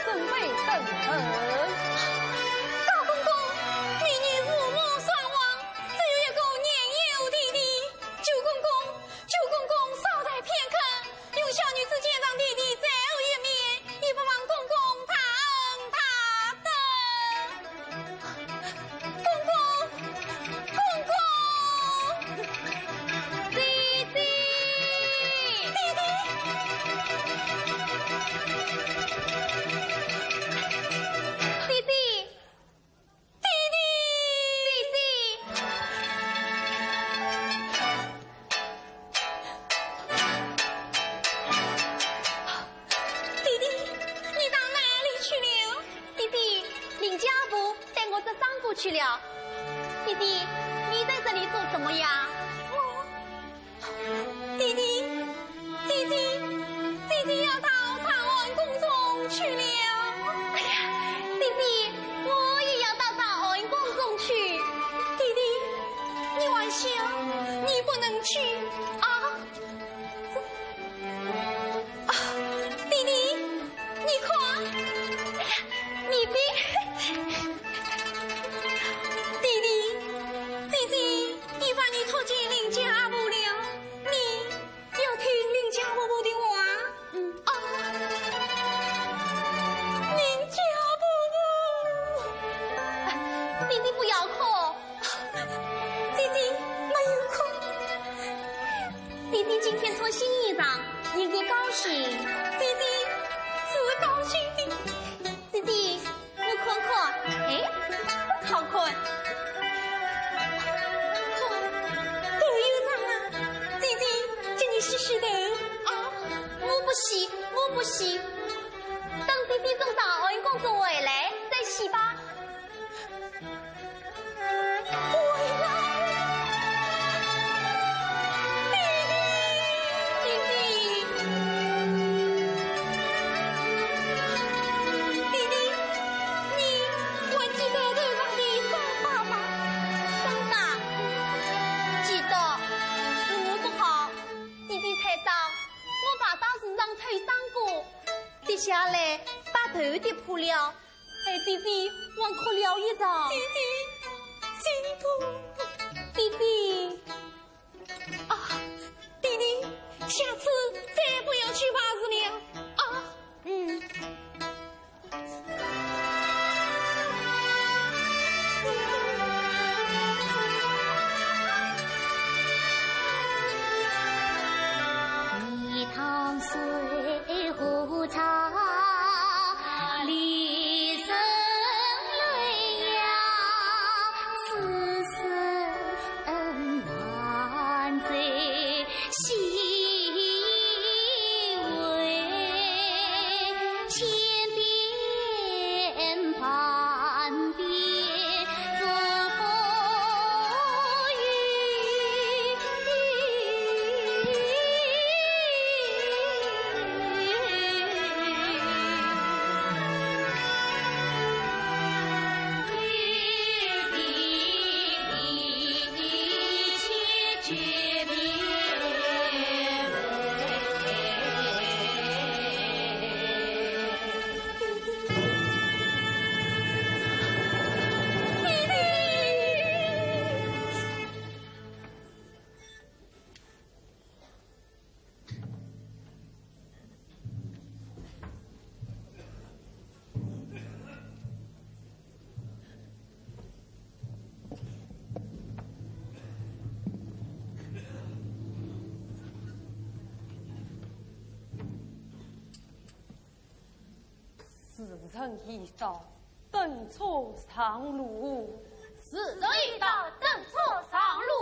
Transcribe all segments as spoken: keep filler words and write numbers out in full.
准备登门。大公公，你女父母双亡，只有一个年幼弟弟。九公公，九公公，稍待片刻，容小女子见上弟弟最后一面，以报望公公大恩大德。 公公，公公，弟弟，弟弟，弟弟，弟弟，弟弟。 弟弟，你到哪里去了？弟弟，林家婆带我捉生果去了。弟弟，你在这里做什么呀？我，弟弟，姐姐，姐姐要到长安宫中去了。哎呀，弟弟，我也要到长安宫中去。弟弟，你还小，你不能去啊。 啊，弟弟，你看，哎呀，你别，弟弟，姐姐已把你托给林家婆了，你要听林家婆婆的话。嗯。啊，林家婆婆。啊，弟弟不要哭。 姐姐，没有哭。弟弟今天穿新衣裳，应该高兴。姐姐，是高兴的。姐姐，我看看，哎，真好看。看，又有长了。姐姐，给你洗洗头啊。我不洗，我不洗。等姐姐从长安宫中回来再洗吧。 回来了，弟弟，弟弟，弟弟，你还记得头上的伤疤吗？伤疤？记得，是我不好，弟弟才伤，我爬到树上偷生果，跌下来，把头跌破了。 害姐姐还哭了一场。姐姐，辛苦。姐姐。啊，弟弟，下次再不要去爬树了。啊，嗯。 时辰已到，等车上路。时辰已到，等车上路。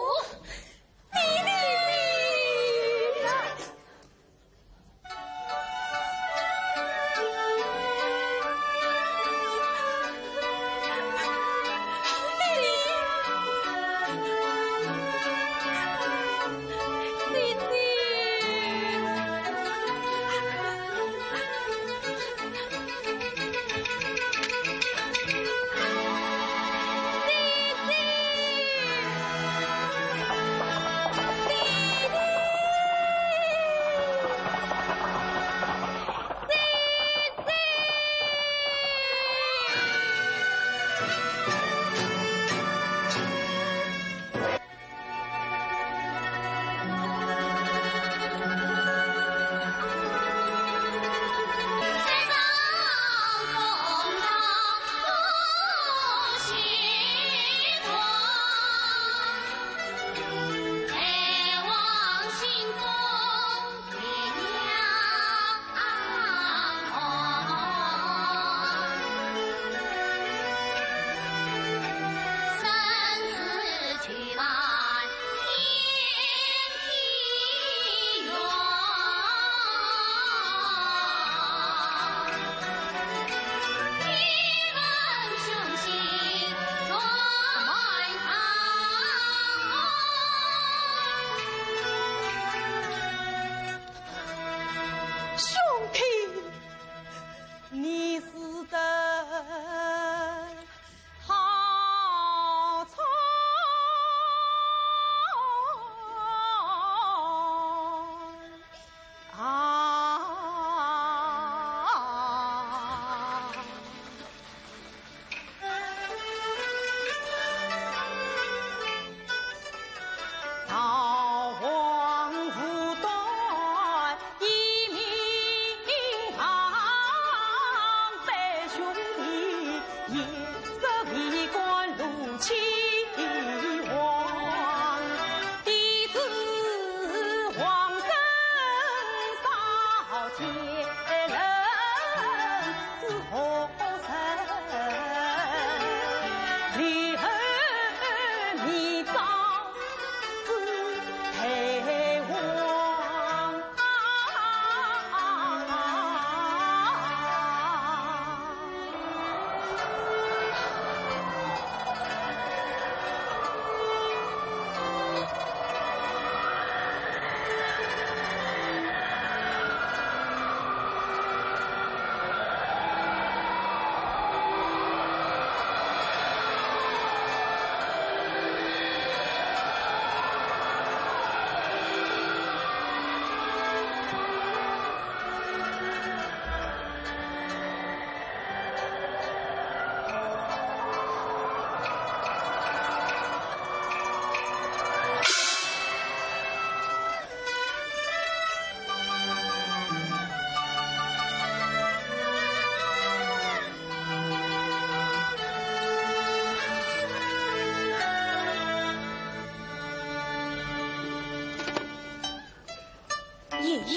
爷爷，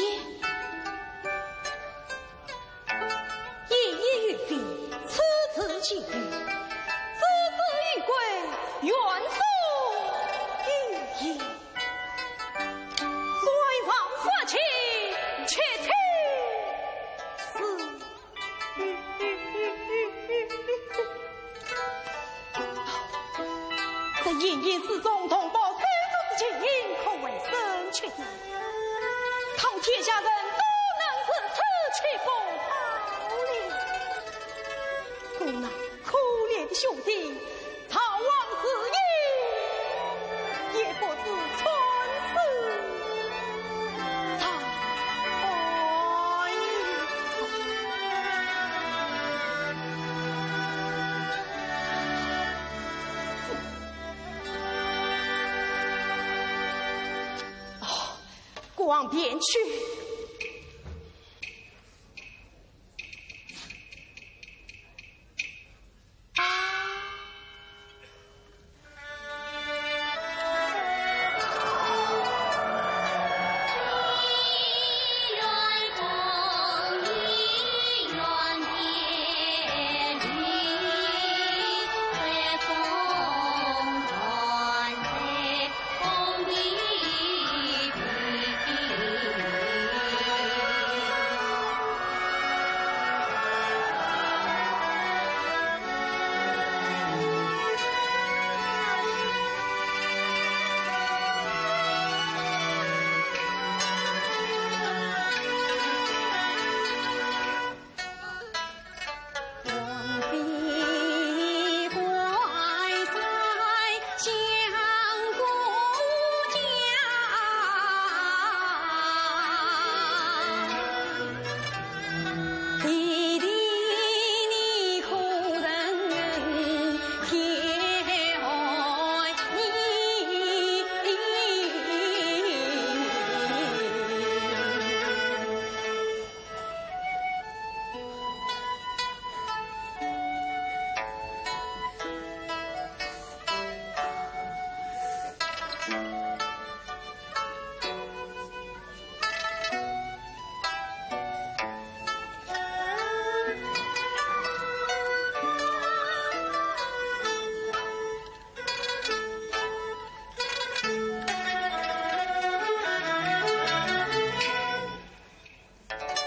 爷爷有病，此次前来，子侄有归，愿送与爷。 罪犯发起，且听是。在闲言之中，同胞猜测之情，可谓深切的。倘天下人都能如此，岂不好了？故那可怜的兄弟， 曹王之意，也不知寸死在何方。哦，孤王便去。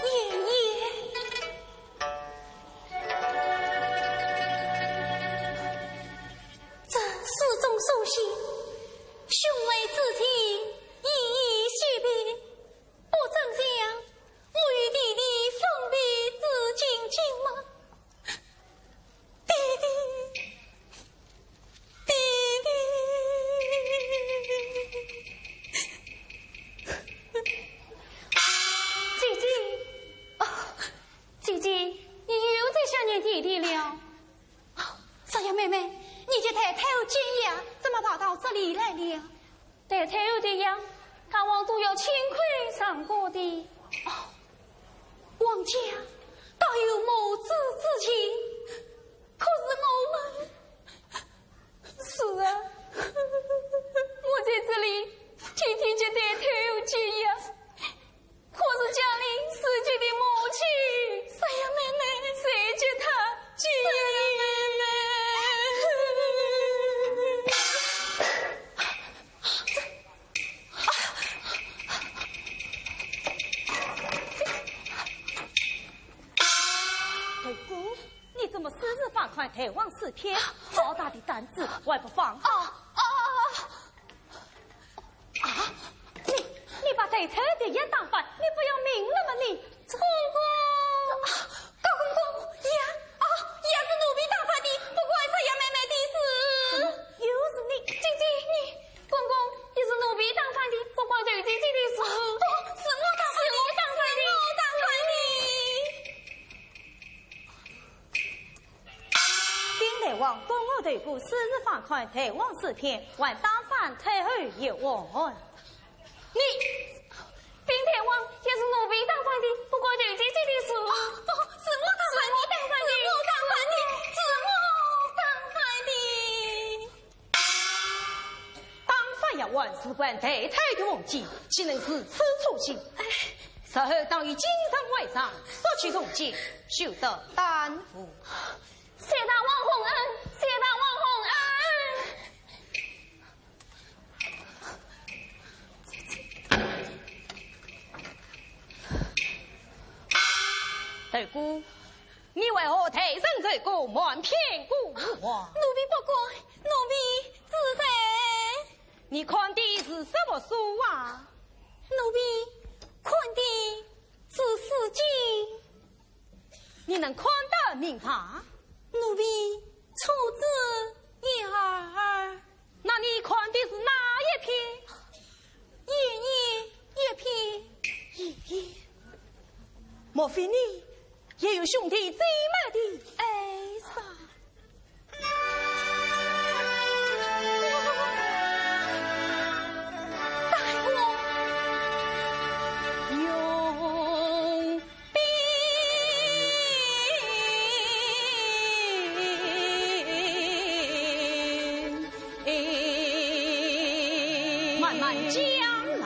爷爷，这书中所写，兄妹之情，依依惜别，不正像我与弟弟分别至今吗？ 弟弟，弟弟。姐姐，哦，姐姐，你又在想念弟弟了？哦，少爷妹妹，你家太太和姐呀，怎么跑到这里来了？ 太太和姐呀，他们都要请客唱歌的。哦，王家倒有母子之情，可是我们……是啊，我在这里天天叫太太和姐呀，可是家里自己的那么私自翻看《太王诗篇》，好大的胆子，还不放？哦，哦，哦，哦。啊，你，你把太太的也打翻，你不要命了吗你？公公，啊，高公公，呀，啊，也是奴婢打翻的，不怪是杨妹妹的事。怎么又是你？姐姐，你，公公，也是奴婢打翻的，不怪是姐姐的事。哦，不，是我打翻的，是我打翻的，是我打翻的。 禀太王，宫外头官私自翻看《太王诗篇》，还打翻太后一案。你，禀太王，也是奴婢打翻的，不怪是姐姐的事。哦，不，是我打翻的，是我打翻的，是我打翻的。 打翻一案事关太太的风纪，岂能如此粗轻？日后当以京城为上，索取铜钱，休得耽误。谢大王洪恩，谢大王洪恩。大姑，你为何待人这个瞒骗过我？奴婢不敢， 奴婢知罪。你看的是什么书啊？奴婢看的是诗经。你能看得明白？奴婢出字一二。那你看的是哪一篇？一一一篇。一一。莫非你也有兄弟姐妹的哀伤？ 慢慢讲来。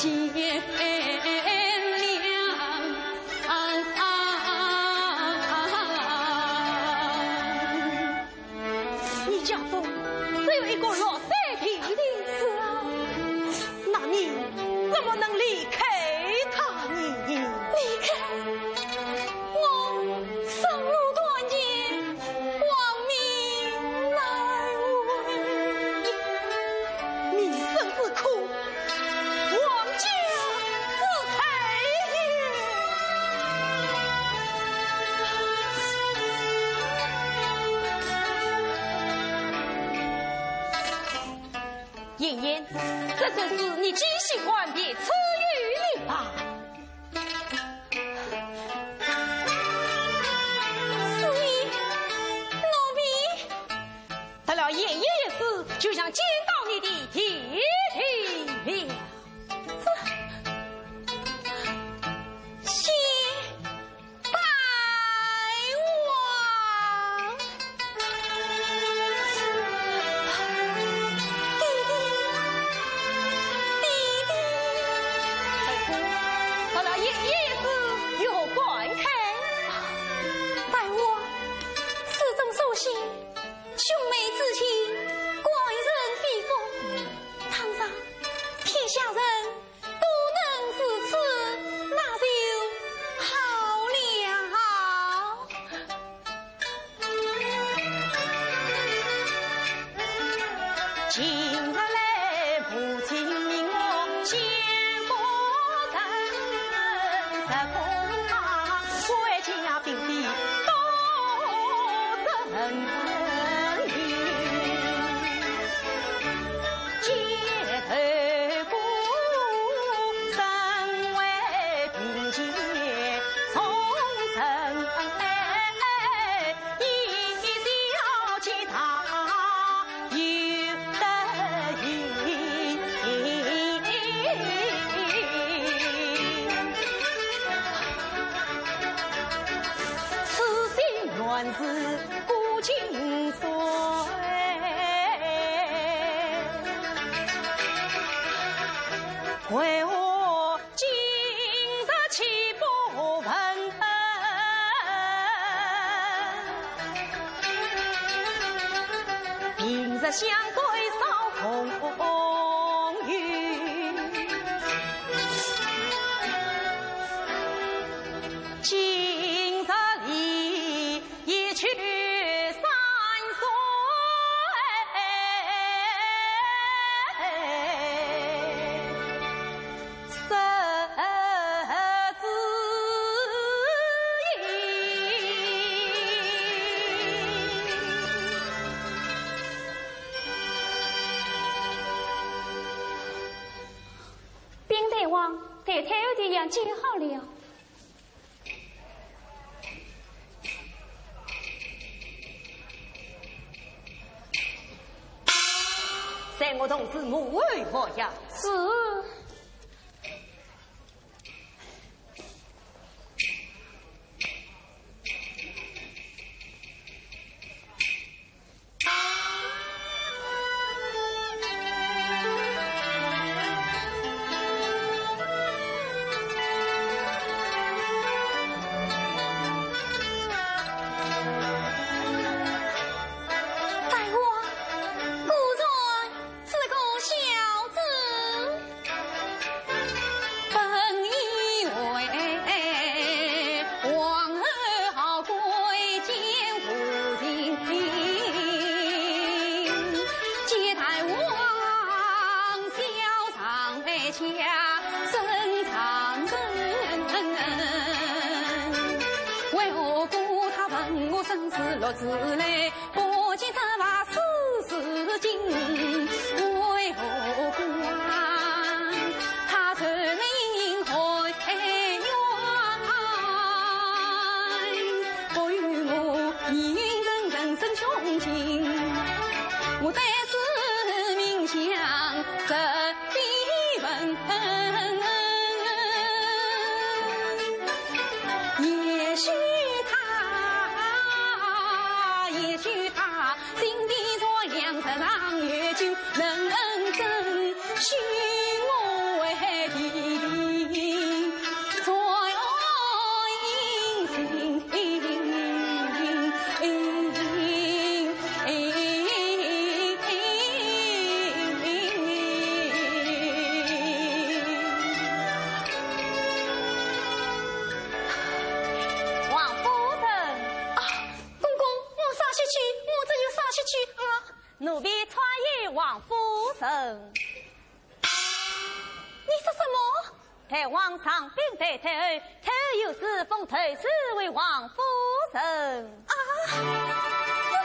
你家中只有一个六岁弟弟。是啊。那你怎么能离开他呢？离开？我生路断绝，亡命来回。你生之苦， 王家之财也。莺莺，这首诗你既喜欢，便赐与你吧。是也，奴婢。 得了莺莺一诗，就像见到你的爹爹了。这，谢大王。爹爹，爹爹。得了莺莺一诗，有何感慨？大王，诗中所写， 兄妹之情，感人肺腑。倘若天下人都能如此，那就好了。今日来母亲命我见夫人，实供她回家禀禀 此心原是古今岁，为何今日岂不闻？平日相对少风雨， 今日里一去三岁，失之矣。禀大王，待太后的药煎好了。 随我同侍母后服药。是。 大王，孤传 是个孝子。本以为皇后好贵贱无情，皆待王小常陪驾，身长人。为何故他问我生死落子来？ 不见这把丝丝巾，为何管他愁眉阴阴海冤？不与我言人人生胸襟，我对此命相责。 的问。也许他，也许他心底善良，实上有救。人。你说什么？太王上禀太后，太后有旨封太师为王夫人。啊，这，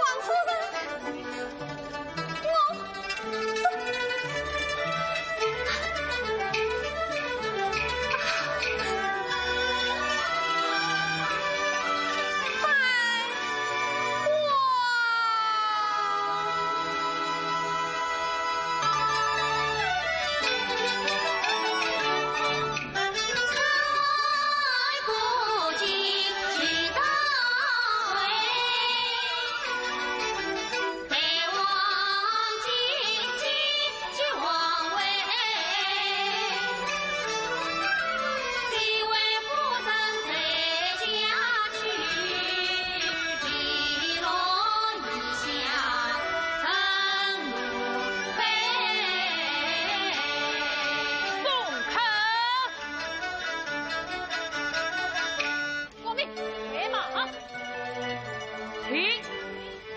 王夫人，我，这，哎， 王夫人，备马。 请。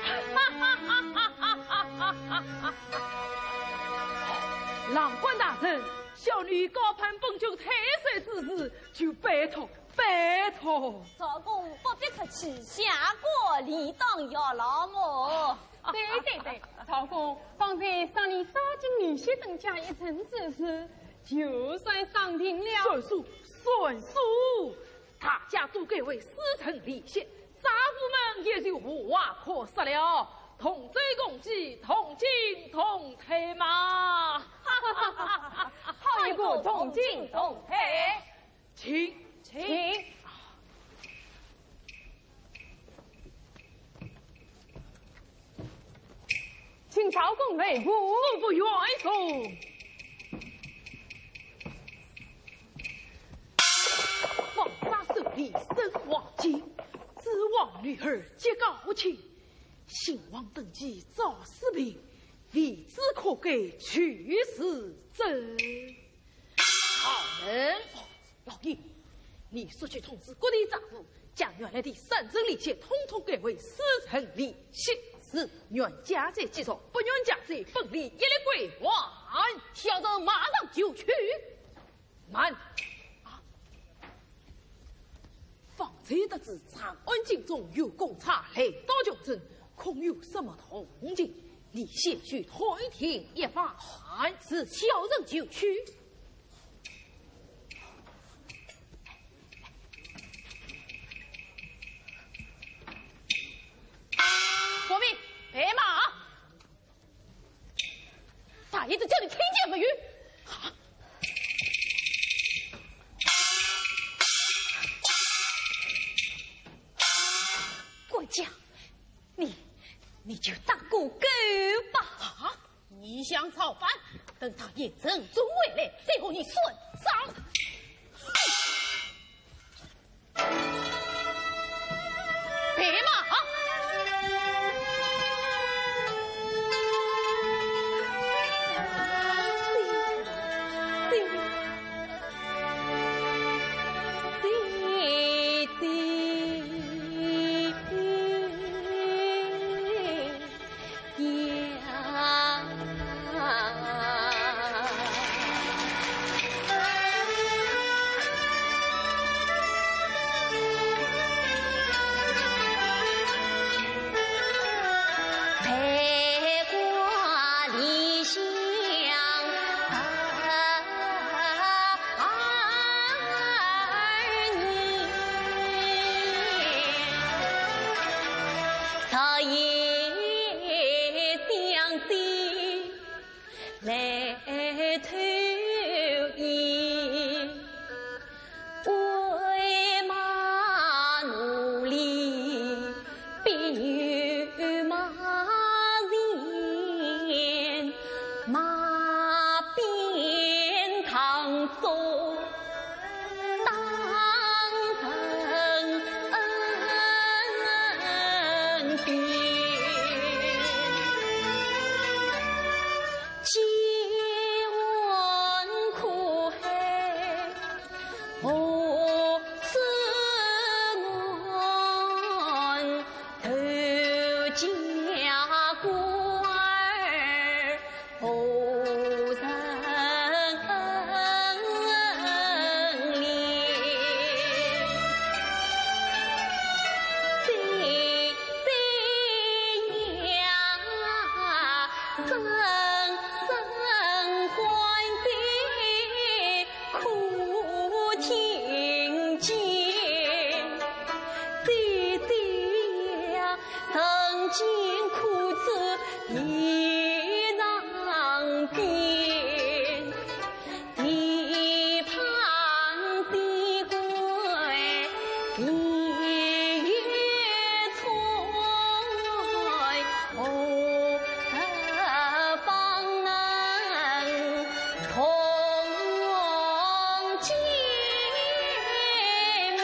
哈哈哈哈哈哈哈哈哈！郎官大人，小女高攀本郡太师之事，就拜托，拜托。曹公不必客气，下官理当效劳嘛。对对对，曹公，方才赏你照应李显等家一层之事，就算赏定了。算数，算数。 大家都该为师承李显，家父们也就无话可说了。同舟共济，同进同退嘛。好一个同进同退。请。请。 请曹公留步。恕不远送。王家孙李生王景，子王女儿皆高亲，姓王登基早死病，未知可改去世者。好人。 老爷，你速去通知各地家父，将原来的三省李县统统改为四省李县。是。原家在即朝，不原家则分立一律归还。小人马上就去。慢！啊，方才得知长安境中有公差来到穷镇，恐有什么动静，你先去探听一番。是，小人就去。 国民，备马！大爷在这里听见没有？啊！管家，你，你就打个够吧。啊！ 你想造反，等大爷陈州回来，再和你算账。备马！地上边，地旁的官，地也错，何日方能同见面？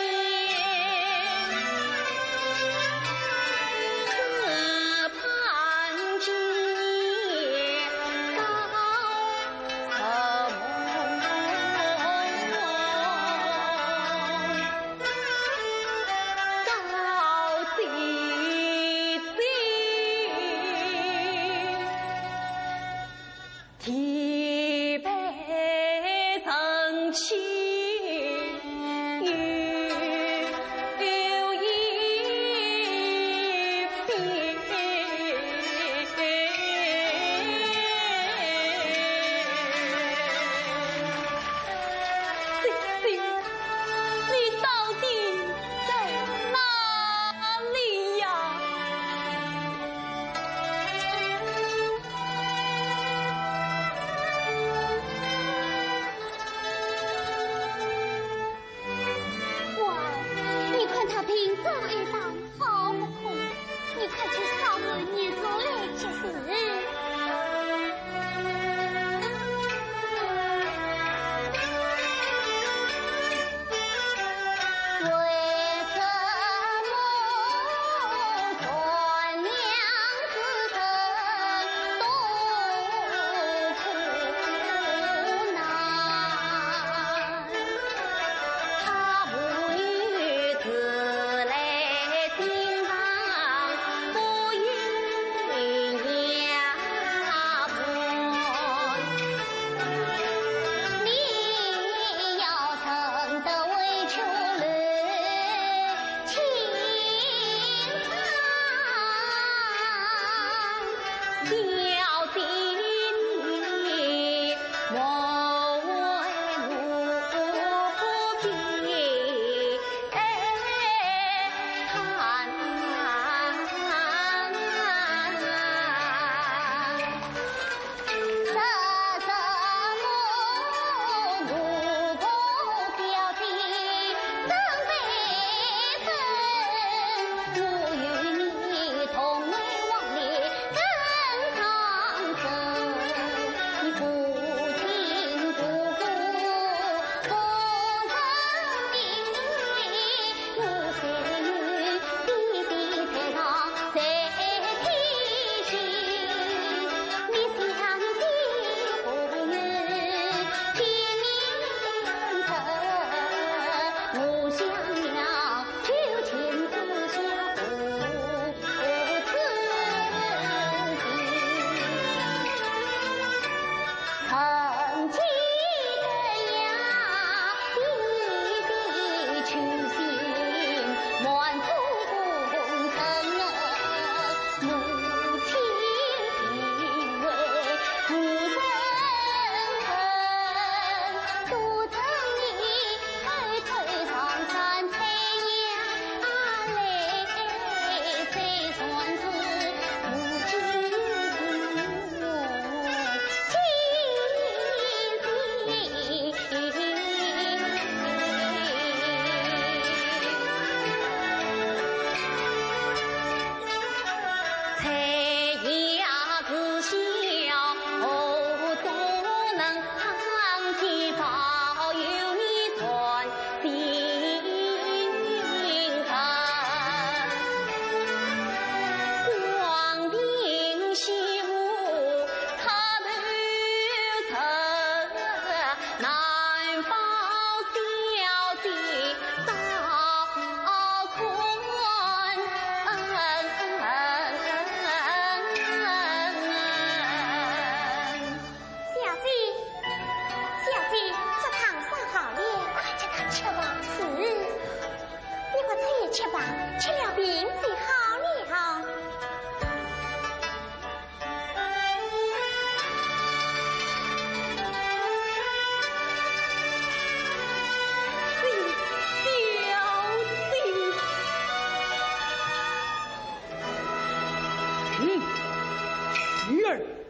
只盼今夜 星星，你到底在哪里呀？哇，你看他平常一般，好不可。你快去烧热热酒来吃。是。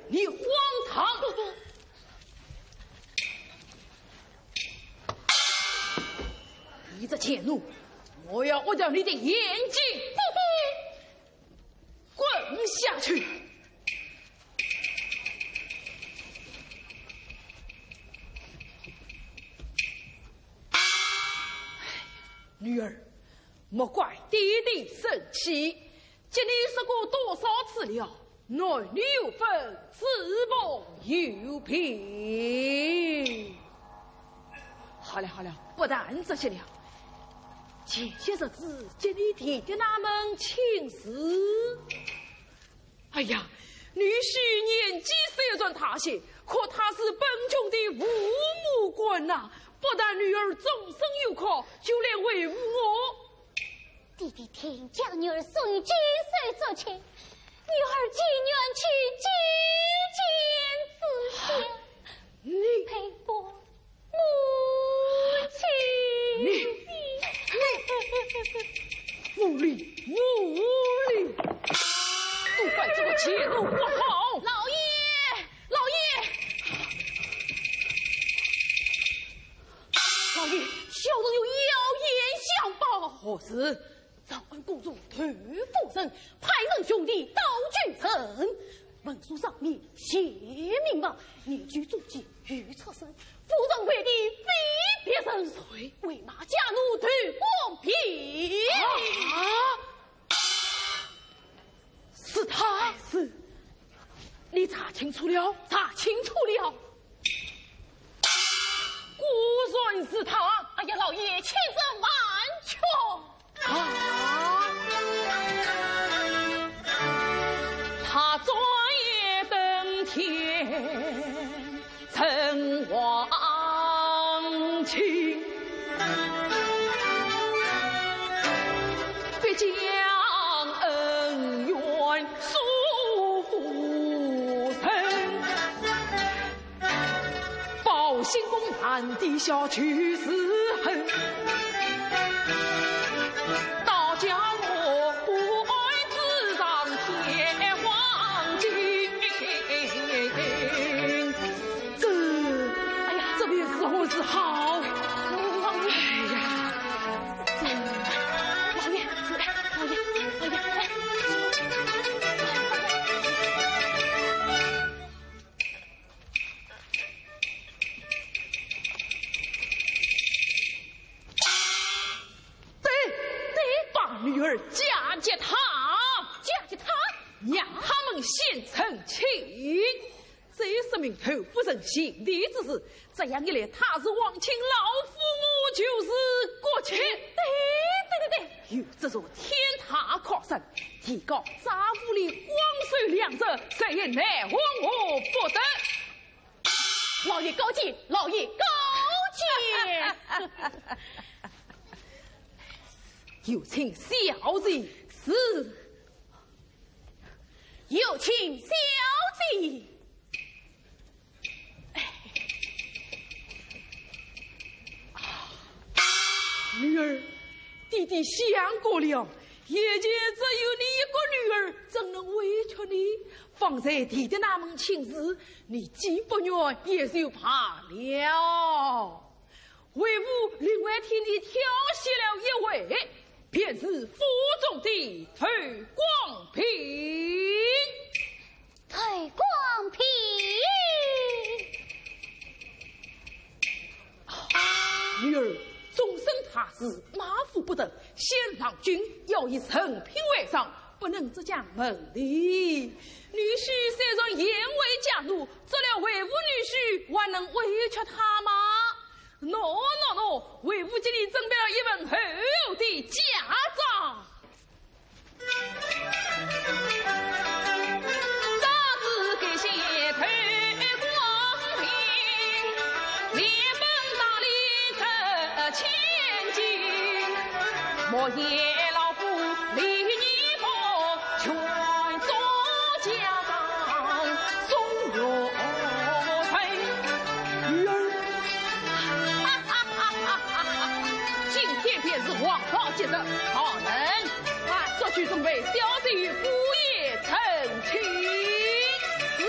你荒唐！你这贱奴，我要挖掉你的眼睛！滚下去！女儿，莫怪爹爹生气， 给你说过多少次了，男女有分，子奉有平。好了好了，不谈这些了。前些日子给你爹爹他们请示。哎呀，女婿年纪虽然大些，可他是本郡的父母官呐，不但女儿终身有靠，就连为父我 爹爹定将女儿送与金水做妻，女儿情愿去见见子建，你，陪伴母亲。你，你，无礼，无礼！都怪这个贱奴不好！老爷，老爷！ 老爷，小人有妖言相报。何事？长安公主投夫人，派人兄弟到京城。文书上面写明白，你居中间有出身，夫人为的非别人，谁？为马家奴投广平。啊？ 是他？是。你查清楚了？查清楚了。果然是他。哎呀，老爷，千真万确。啊！他昨夜登天 称王亲，必将恩怨诉夫人。报新公案，地下就是恨。 这，哎呀，这便如何是好？老爷，哎呀，这，老爷，哎，老爷，老爷，哎。对，对，把女儿嫁给他，嫁给他，让他们先成亲。 这说明投夫人前提之事，这样一来，她是皇亲老父母，就是国戚。对，对，对，对。有这座天塔靠山，提高赵府的光绪两日，谁也奈何我不得。老爷高见，老爷高见。有请小姐。是。 有请小姐。女儿，爹爹想过了，眼前只有你一个女儿，怎能委屈你？方才爹爹那门亲事，你既不愿也就罢了。 为父另外替你挑选了一位，便是府中的头光平。头光平。女儿终身大事，马虎不得。先郎君要以人品为上，不能只讲门第。女婿虽然言为家奴，做了为父女婿，还能委屈他吗？ 喏，喏，喏，为父给你准备了一份厚厚的嫁妆。女儿，今天便是黄道吉日，好人，快速去准备小姐赴宴成亲。是。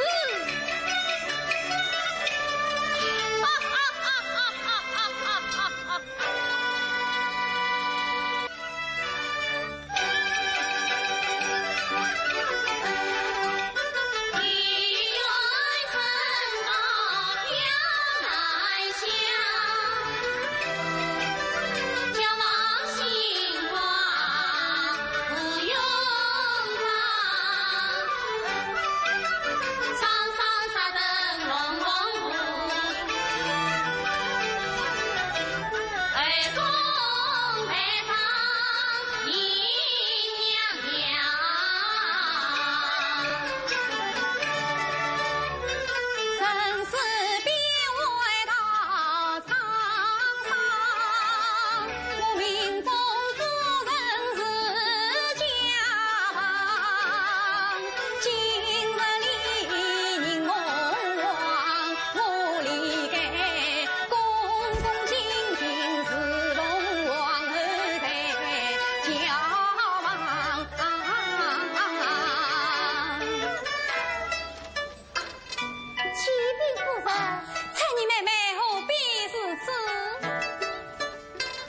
采妮妹妹何必如此？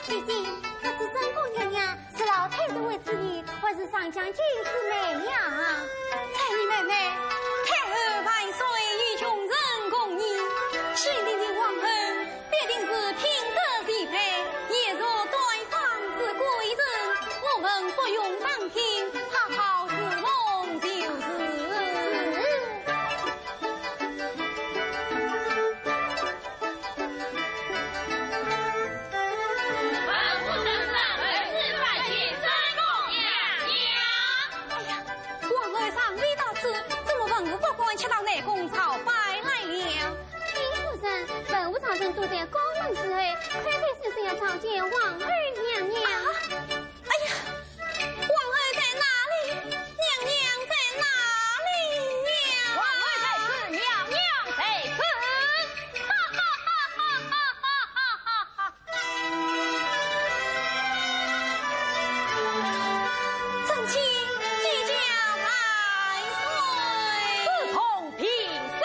姐姐，不知正宫娘娘是老太子为之意，还是上将军之美呀？采妮妹妹，太后万岁与群臣共议，钦定的皇后必定是品德齐备，贤淑端方之贵人，我们不用打听，好好侍奉就是。 哎呀，皇后尚未到此，怎么文武百官却到内宫朝拜来了？禀夫人，文武朝臣都在宫门之后，快快速速要朝见皇后娘娘。啊，哎呀，皇后在哪里？娘娘在哪里呀？皇后在此，娘娘在此。哈哈哈哈哈哈哈哈哈！ 尊亲见驾万岁。梓童平身。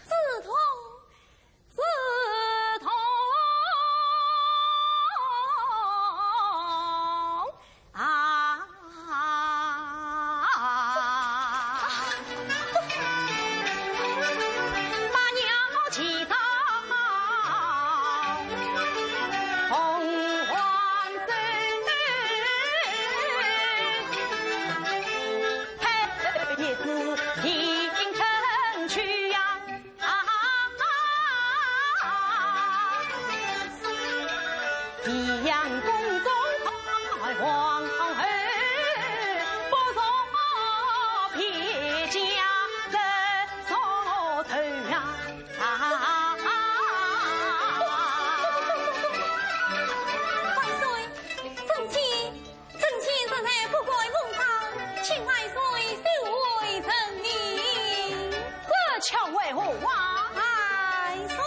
梓童，梓童啊！ 万岁，尊亲， 尊亲实在不敢奉上，请万岁收回成命。这却为何啊？万岁。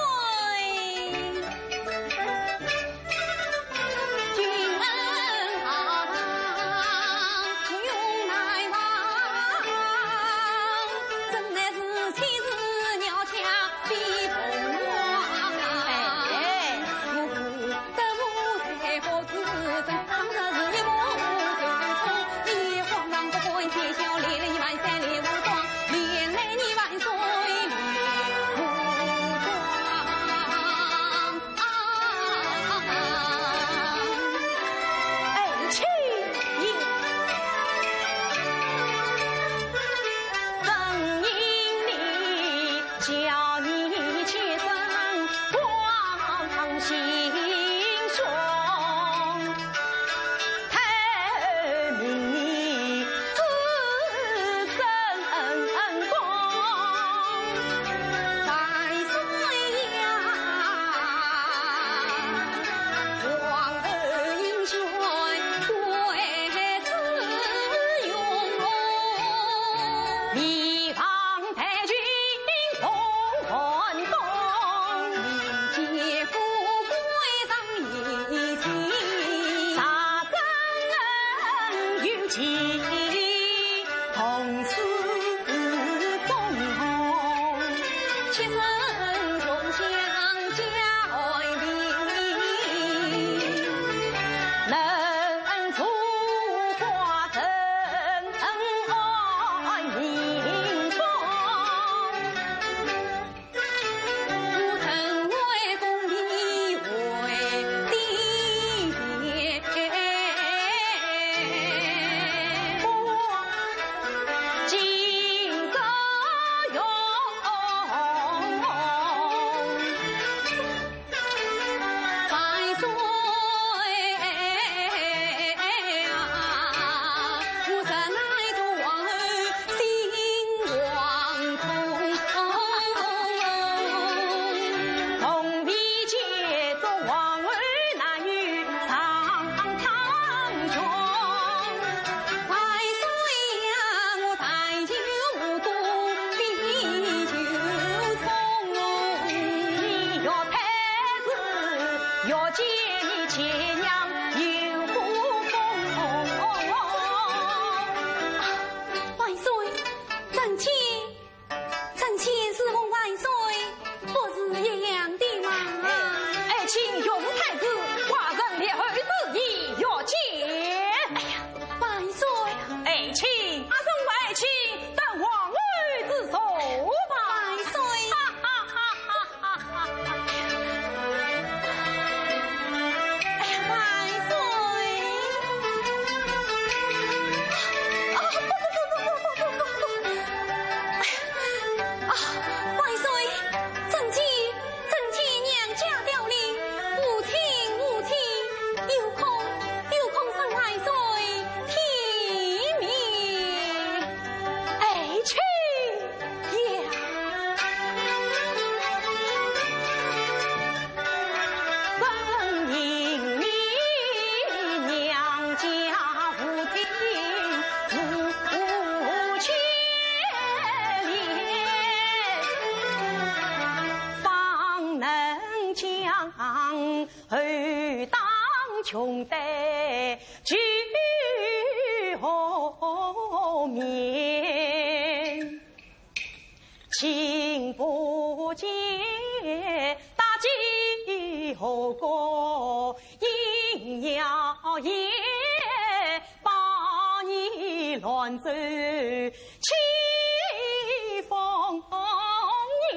君恩浩荡，不容乃忘，怎奈是前世鸟枪飞凤凰。哎，哎。 哎，请。共对举面。 君不见，大计何果？莺鸟也把你乱奏起风言。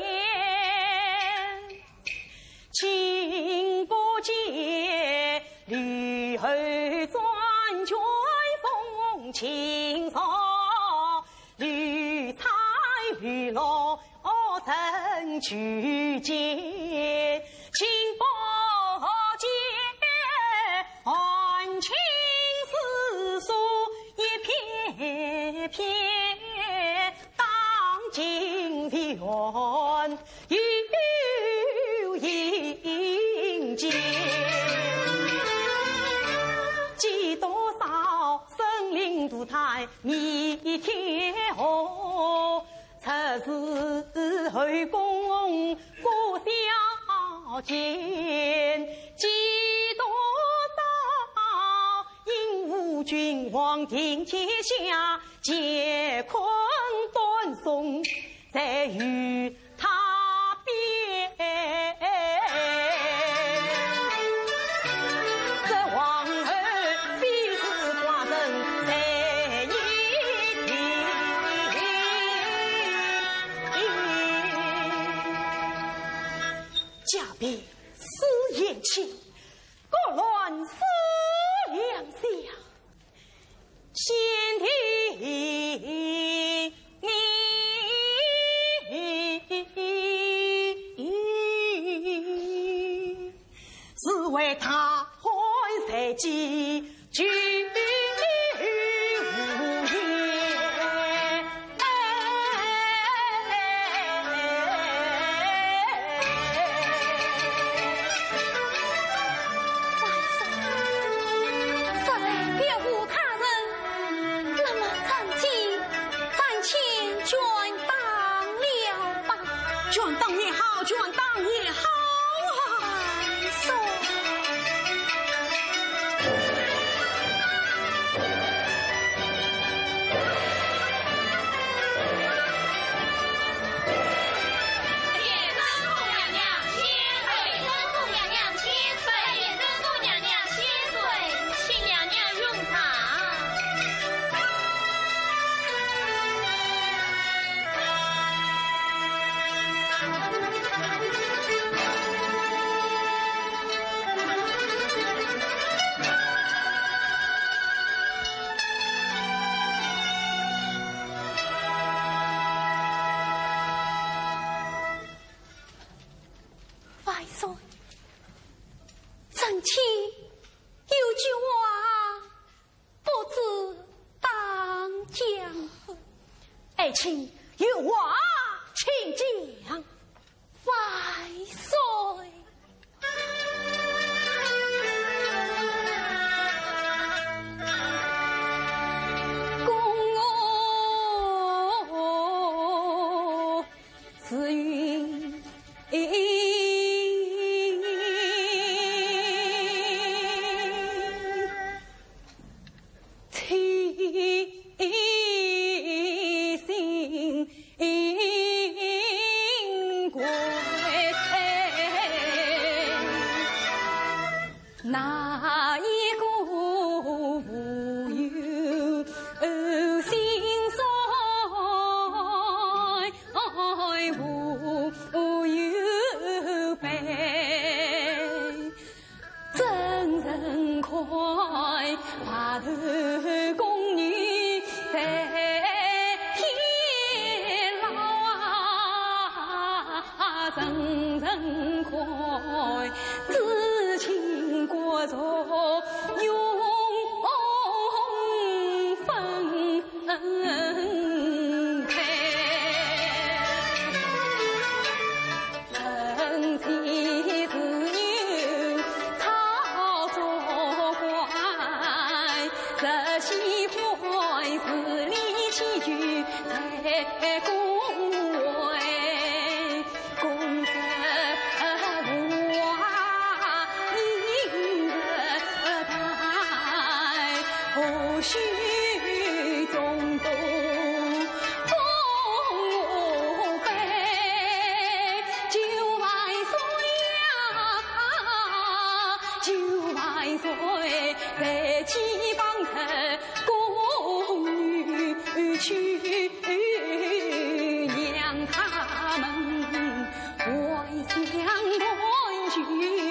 君不见，绿荷转卷风轻送。 绿彩绿落成句间，君不见，含情似诉一篇篇，当今未完 又应见。几多少森林涂炭灭天火，出自后宫过小间。几多少因误君王定天下，乾坤断送 在于他边。这王后非是寡人在一庭。家变思贤妻，国乱思良相。 先帝你是为大患在即，救无言。 万岁，若然别无他人，那么张继、张乾全当了吧。全当也好，全当也好啊！万岁。 万岁，臣妾有句话不知当讲否？爱卿有话请讲。万岁。许宗公，功不倍，九万岁呀，九万岁，在西方成功，去让他们 还乡团聚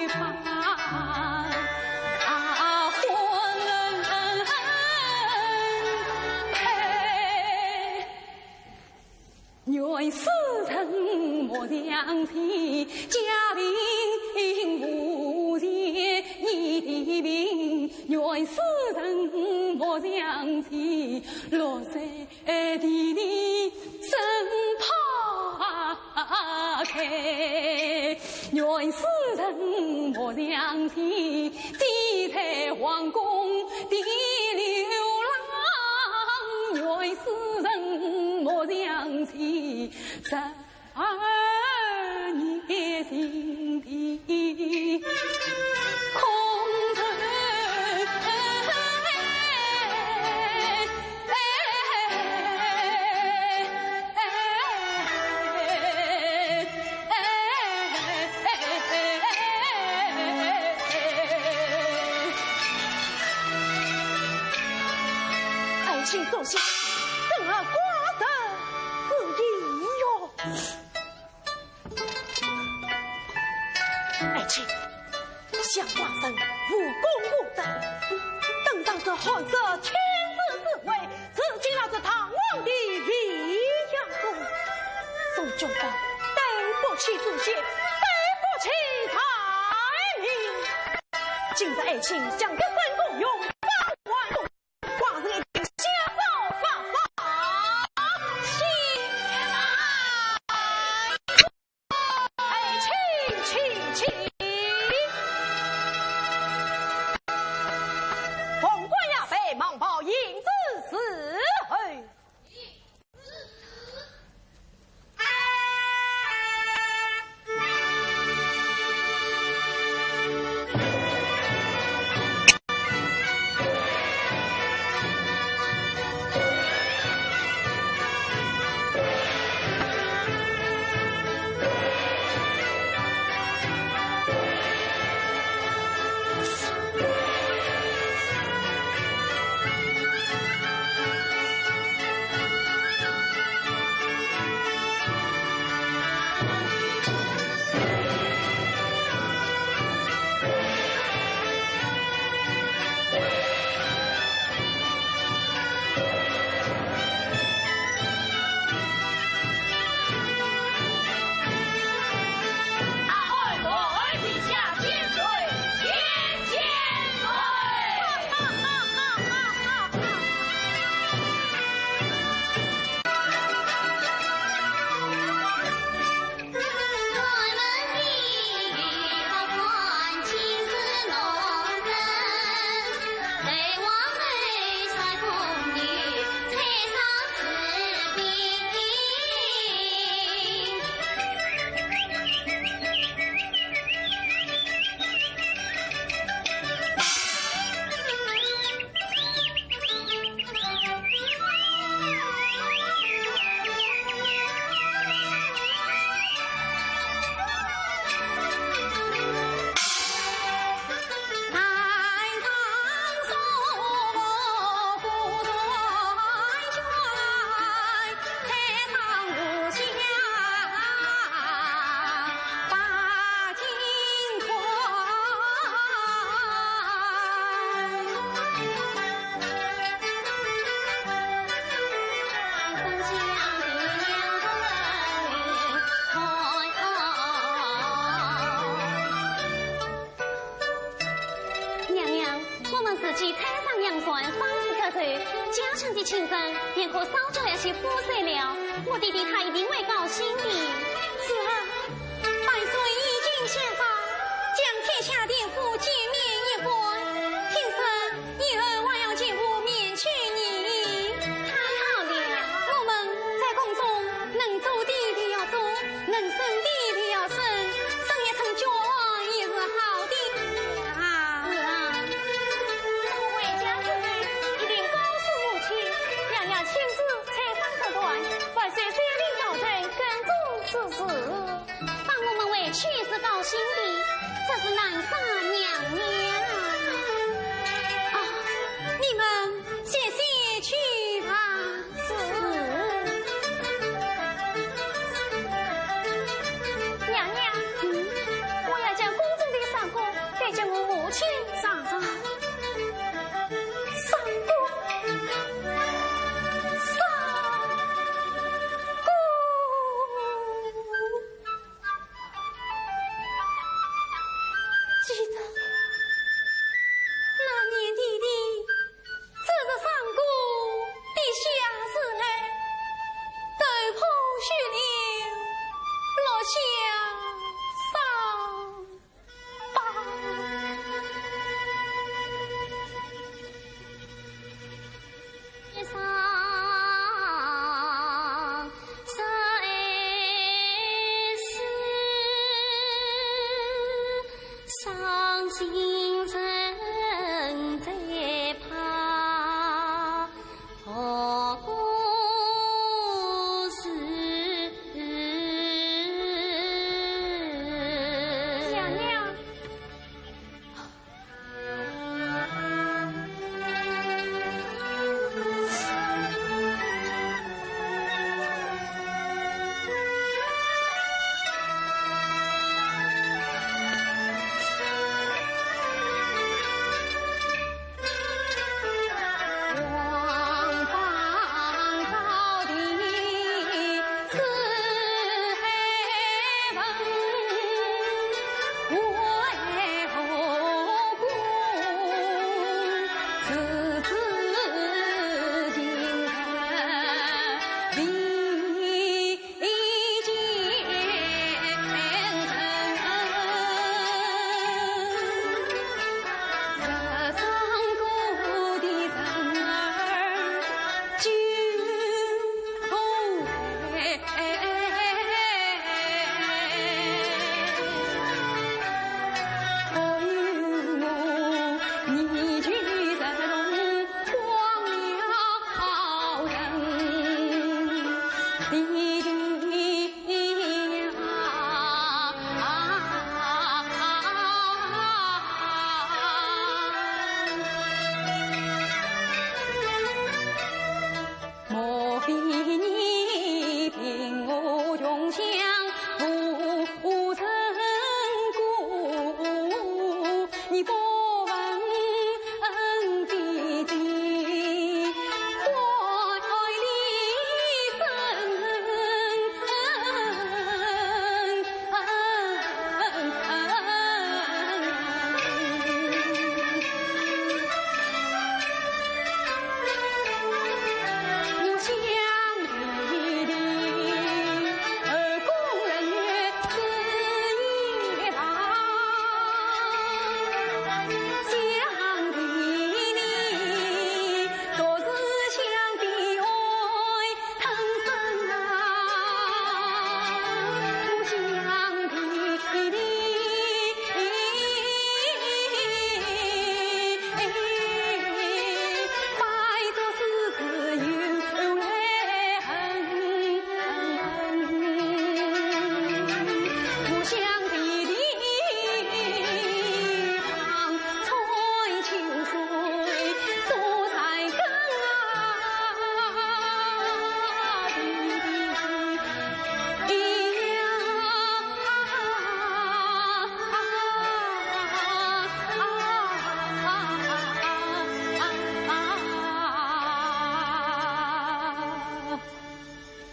吧，啊，婚配。愿世人莫相弃，家贫无钱一贫，愿世人莫相弃，六十 哎，地里生花开，愿世人莫相弃，只在皇宫的流浪，愿世人莫相弃，十二年心底空头。 爱卿坐下，怎么寡人之意哟？ 爱卿，想寡人无功无德，登上这汉室天子之位，如今落在唐王的未央宫，总觉得对不起祖先，对不起大明。今日爱卿将这三个用放还 寡人一定下奏发放。是。哎，请，请，请。凤冠霞帔，忙报圣旨伺候。 娘娘，我们自己拆上娘船，方始得手，家乡的亲人便可少交了些苦水了。我弟弟他一定会高兴的。是啊，万岁已经下诏，将天下田赋减免一半。听说 以后还要进屋面见你。太好了。我们在宫中能做的便要做，能省的便要省，省一省家务也是好的。啊。是啊。我回家之后，一定是，是，帮我们回去是高兴的，只是难杀娘娘。啊，你们歇歇去吧。是。娘娘，嗯？我要将宫中的三个带给我母亲。上，上。三个，三个。 记得那年弟弟只是三个的下时来，头破血流，落下伤疤。 娘娘。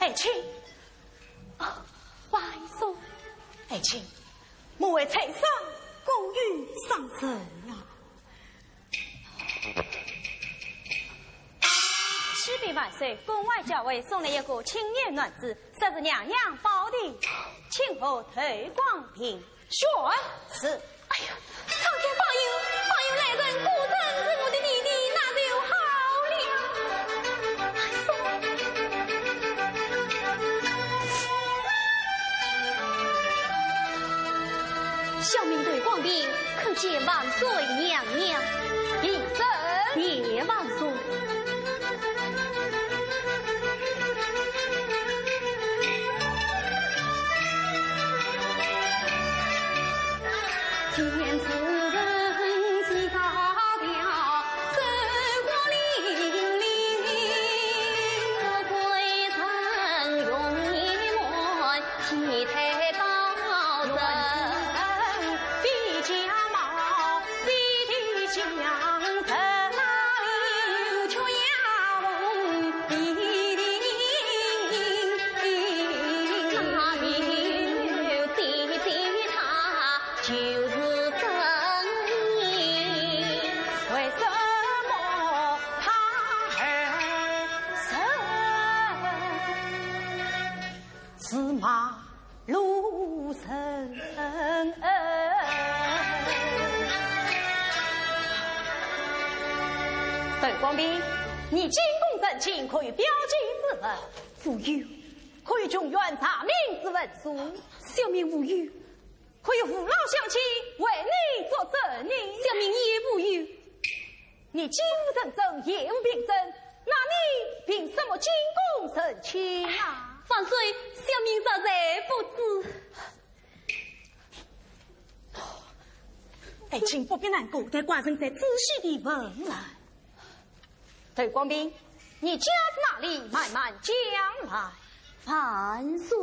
爱卿。啊，皇叔。爱卿，母为柴桑，故有伤身啊。启禀万岁，宫外校尉送来一个青年男子，说是娘娘保的清河头光庭。 选？是。哎呀，苍天保佑，保佑来人果真是我的弟弟，那就好了。哎，什么？小民头光庭，叩见万岁娘娘。平身。谢万岁。段广平，你进宫成亲，可有表姐之文？无有。可有状元查名之文书？小民无有。可有父老乡亲为你作证呢？小民也无有。你既无人证，也无凭证，那你凭什么进宫成亲啊？万岁，小民实在不知。爱卿不必难过，待寡人再仔细地问来。 段广平，你家住哪里？慢慢讲来。万岁。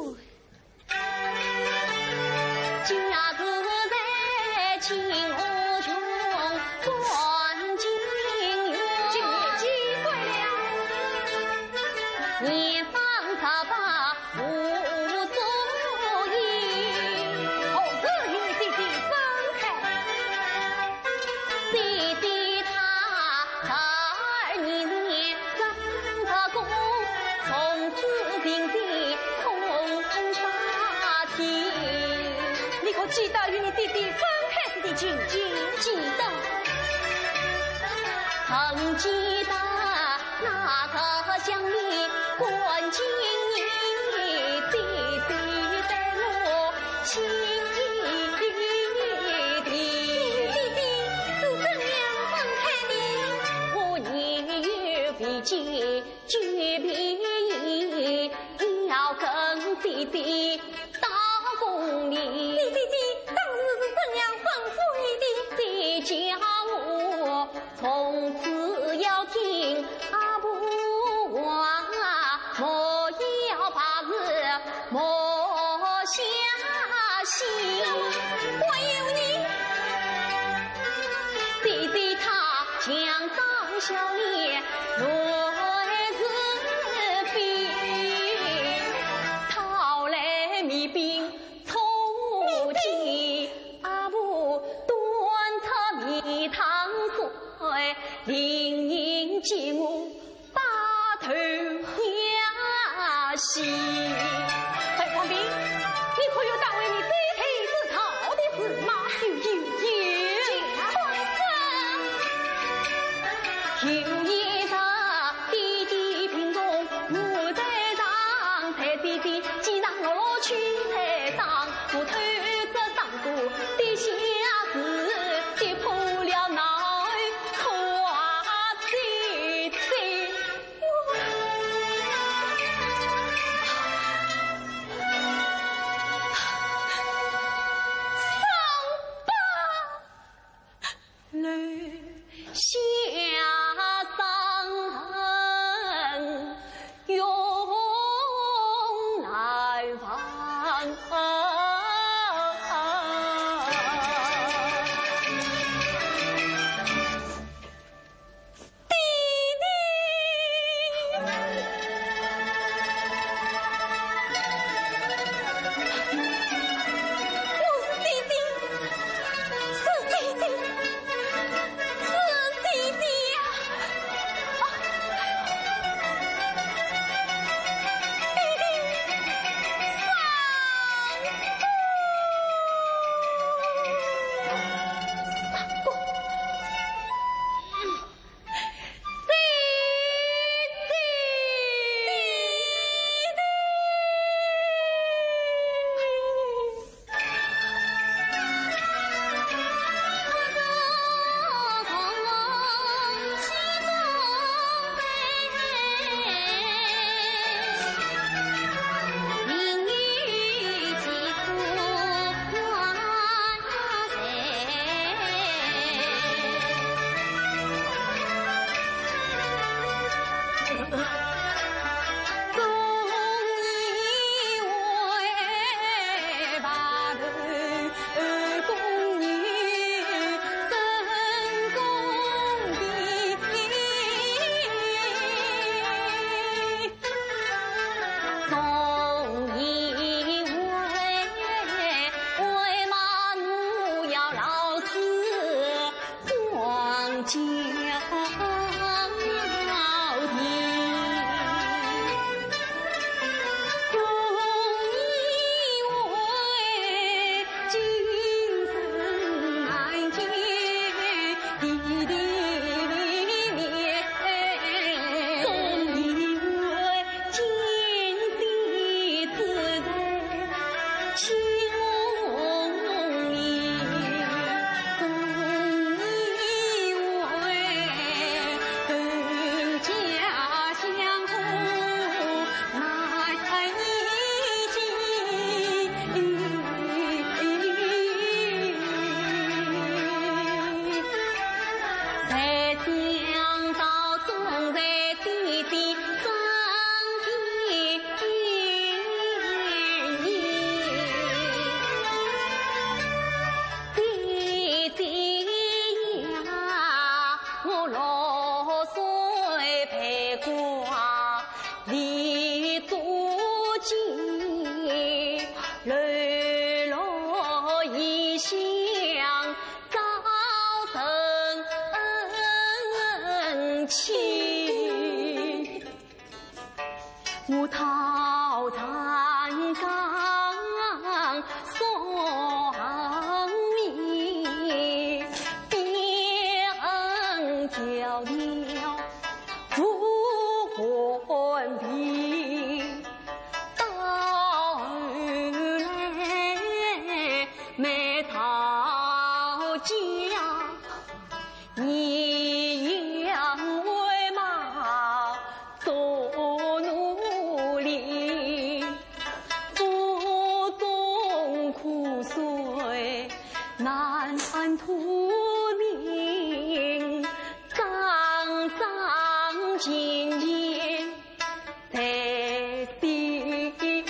何时与你姐姐分开？ 你可记得与你姐姐分开时的情景？记得。你与姐姐是怎样分开的？你姐姐当时是怎样吩咐你的？ 段广平，你可有当为你姐姐知道的事吗？有，有，有。请说。我讨山岗送你，边桥了不关闭，到后来没到家。 你养为马做奴隶，腹中苦水难吐尽，张张紧紧 在心里。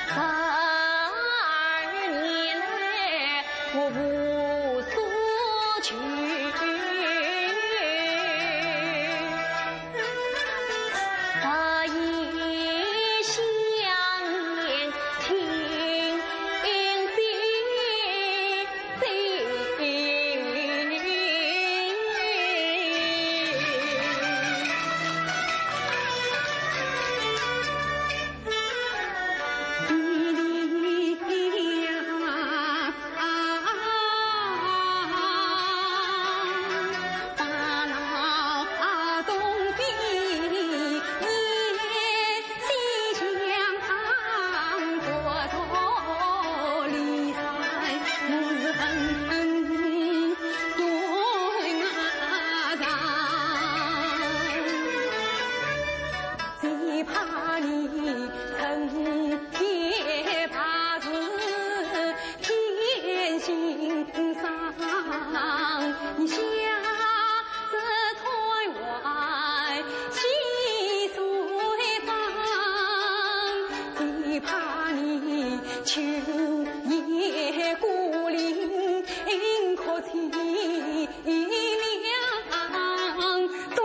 十二年来我无所求，日夜想念，情比 只怕你成天怕是天心伤，你下次 开怀去随风，只怕你秋夜孤零零，可凄凉冬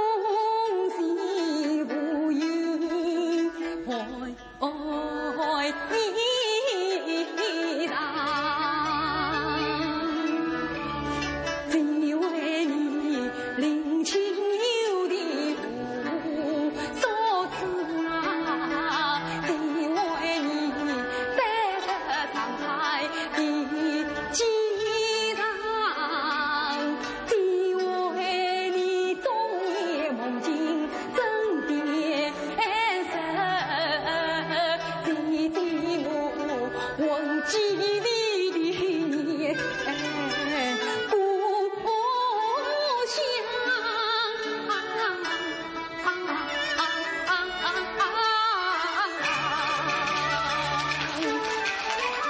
季无有回。 哦，你啊，只为你林清幽的无所知啊，只为你带着伤害的机场。 只为你终夜梦境真的神，只为我忘记你的故乡。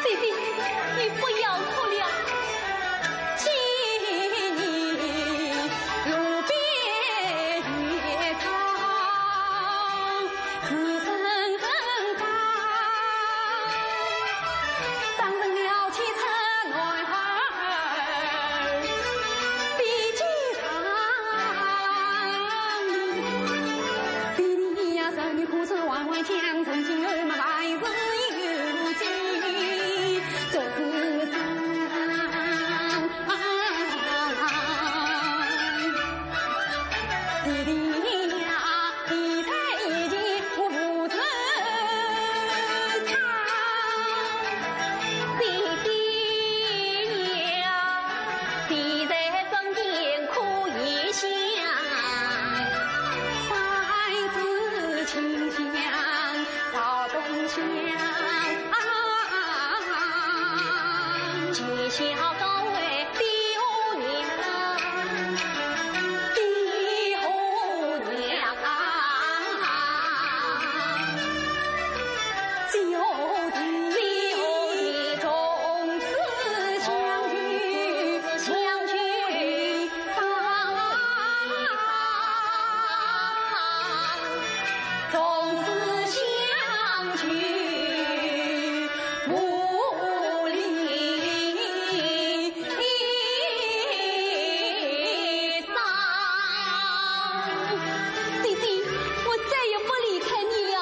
姐姐，你不要哭了。姐姐，我再也不离开你了。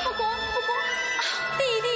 不过，不过，啊，弟弟。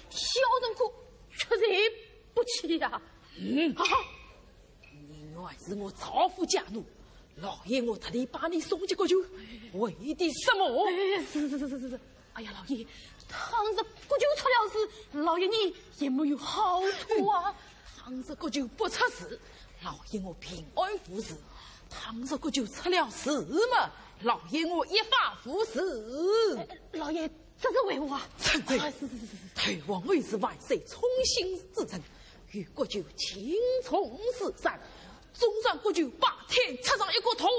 小人可确实不起呀。嗯。啊！你原是我赵府家奴，老爷我特地把你送进国舅，为的什么？哎，是是是是是是。哎呀，老爷，倘若国舅出了事，老爷你也没有好处啊。倘若国舅不出事，老爷我平安无事；倘若国舅出了事嘛，老爷我一发无事。哎，老爷，这是为何啊？臣妾，啊，是是是是是。太皇后是万岁宠幸之人，与国舅情重似山，纵然国舅白天插上一个洞，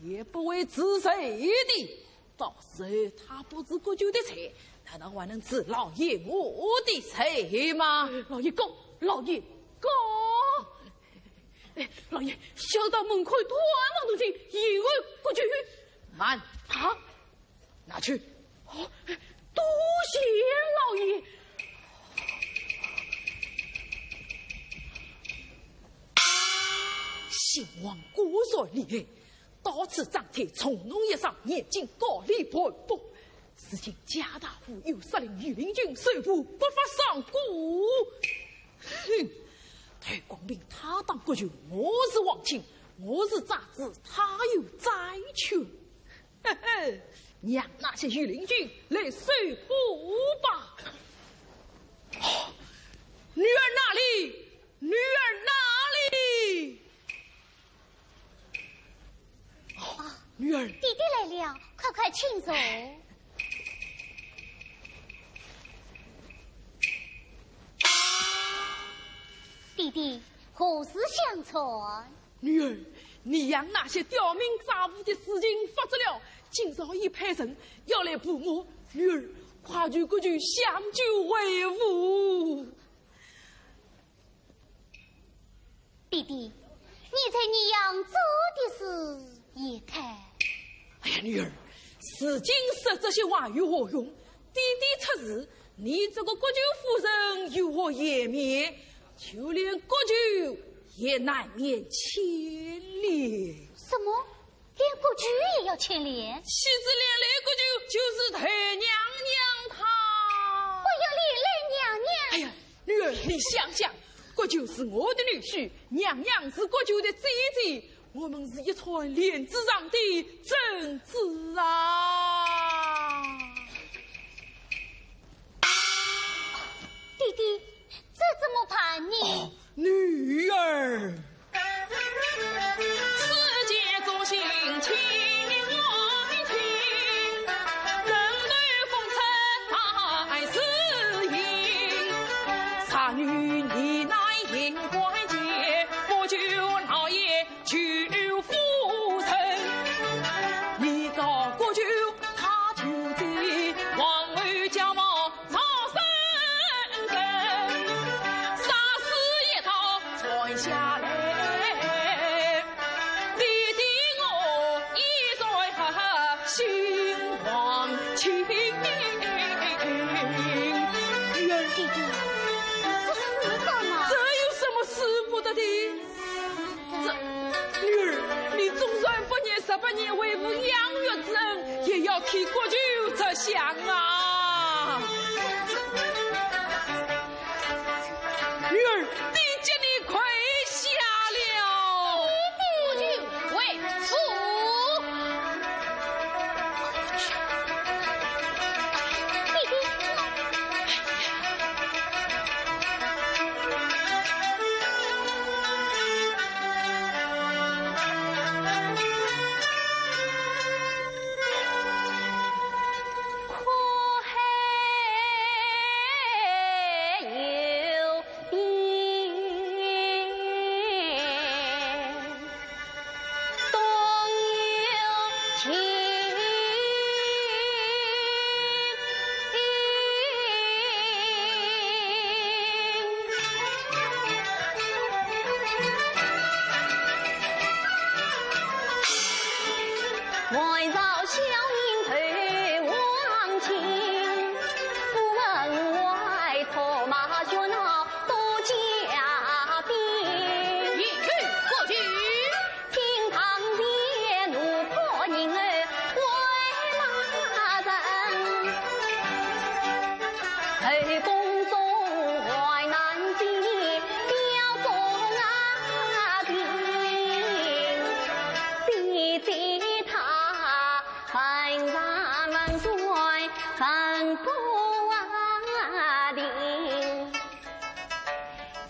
也不会治罪的。到时候他不治国舅的罪，难道还能治老爷我的罪吗？老爷告，老爷告！哎，老爷，小到门口断门动静，有国舅。慢！啊？拿去。哦，多谢老爷。先王果然厉害，到此张贴重用一声，眼睛高里盘卜。如今贾大夫又杀令御林军收捕，不法上顾。哼，太公平他当国舅，我是皇亲，我是长子，他有长权。 嘿嘿，让那些御林军来收捕吧。哦，女儿哪里？女儿哪里？哦，女儿。爹爹来了，快快请坐。爹爹，何事相传？ 女儿，你让那些刁民杂户的事情发作了，今朝已派人要来捕我。女儿，快求国舅相救为父。爹爹，你在你娘做的事也太……哎呀，女儿，如今说这些话有何用？爹爹出事，你这个国舅夫人有何颜面？就连国舅 也难免牵连。什么？连国舅也要牵连？岂止连累国舅，就是抬娘娘她。不要连累娘娘。哎呀，女儿，你想想，国舅是我的女婿，娘娘是国舅的姐姐，我们是一串链子上的珍珠啊！爹爹，这怎么办呢？哦， 女儿。世间中心情难定，人对风尘太适应。杀女你乃应该见，不求老爷救夫人。你告国舅他就在，皇后家貌 赵生根，杀死一道传下来，爹爹我已然心忘情。女儿，爹爹，这使得吗？这有什么使不得的？ 这，女儿，你纵然不念十八年为父养育之恩，也要替国舅着想啊！女儿，爹给你跪下了。替国舅为父。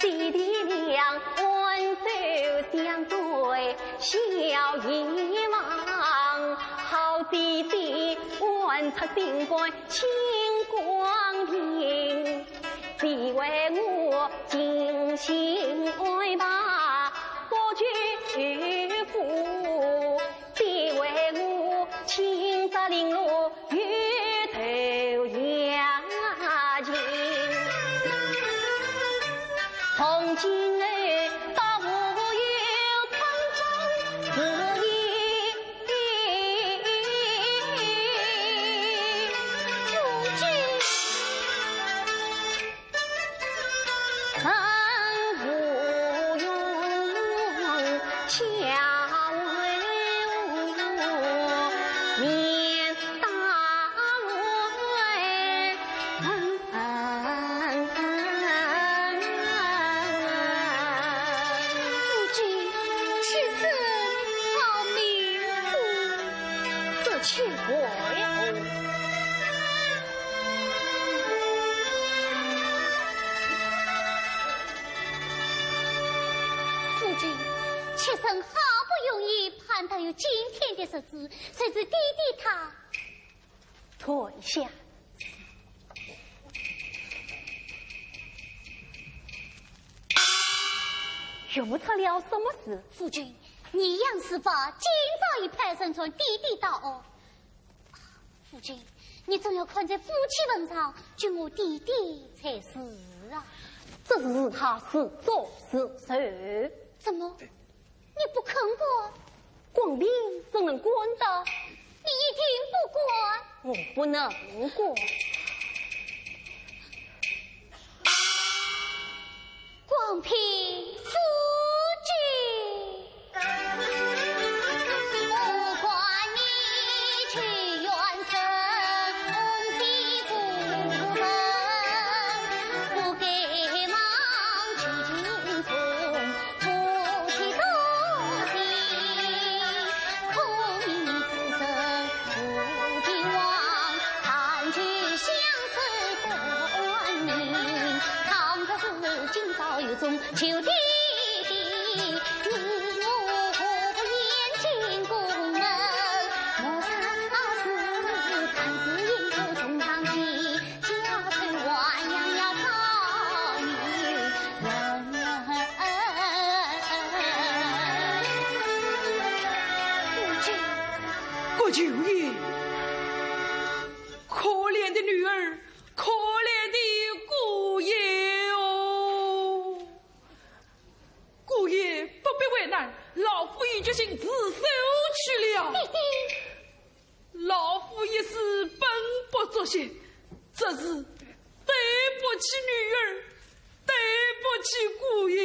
姐弟两岸走相对笑一望，好姐姐，换出心肝庆光临。姐为我精心安排，不求富贵，姐为我亲自领路， 与头雅琴。从今后到无有空空自言。夫君。 夫君，此事好命不得，这却为何？ 夫君，妾身好不容易盼到有今天的日子，谁知爹爹他……退下。又出了什么事？夫君，你杨世伯今朝已派人传爹爹到。 夫君，你总要看在夫妻份上，救我爹爹才是啊。这是他自作自受。怎么？你不肯过？光凭怎能管到？你一定不管。我不能管。 光凭夫君。姑舅爷，可怜的女儿，可怜的姑爷哦。姑爷不必为难，老夫已决心自首去了。老夫一时本不作谢，这是对不起女儿，对不起姑爷，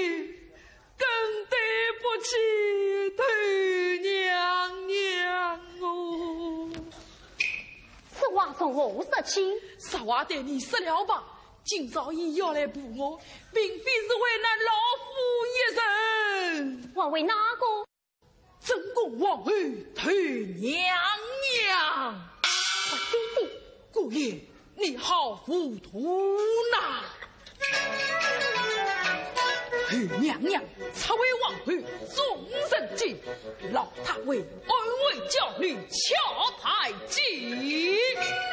更对不起头娘娘哦。此话从何说起？实话对你说了吧，今朝你要来扶我，并非是为难老夫一人。还为哪个？ 正宫皇后头娘娘。不，姐姐。姑爷，你好糊涂呐！头娘娘初为皇后，中人间，老太后安慰娇女，巧待己。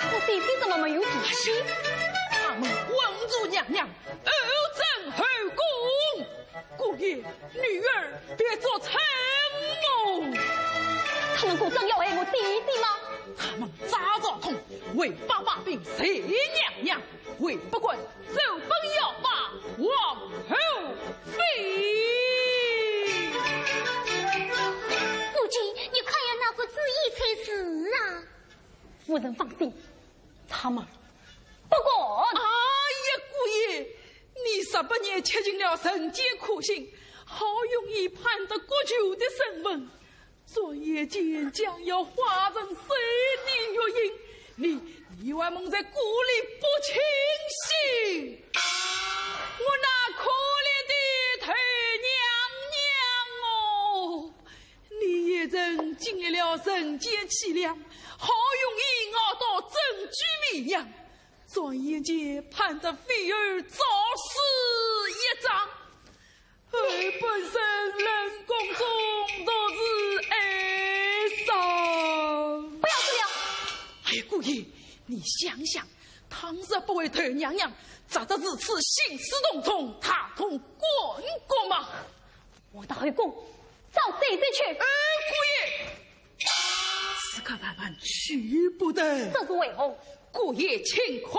那姐姐怎么没有提起？他们稳住娘娘，后朕后宫。 姑爷，女儿别做春梦。他们果真要害我姐姐吗？他们假造空，为保把柄随娘娘，为不敢奏本要把皇后废。夫君，你快要拿个主意才是啊。夫人放心， 他们不敢。哎呀，姑爷，你十八年吃尽了人间苦辛，好容易盼得国舅的审问，转眼间将要化成水的月影，你，你还蒙在鼓里不清醒。我那可怜的头娘娘哦， 你也曾经历了人间凄凉，好容易熬到珍珠米养，转眼间盼得飞蛾早死一场，爷，你想想，倘若不为头娘娘，值得如此兴师动众，大动干戈吗？我的后宫早该夺去。呃，姑爷，此刻万万去不得。这是为何？姑爷请看。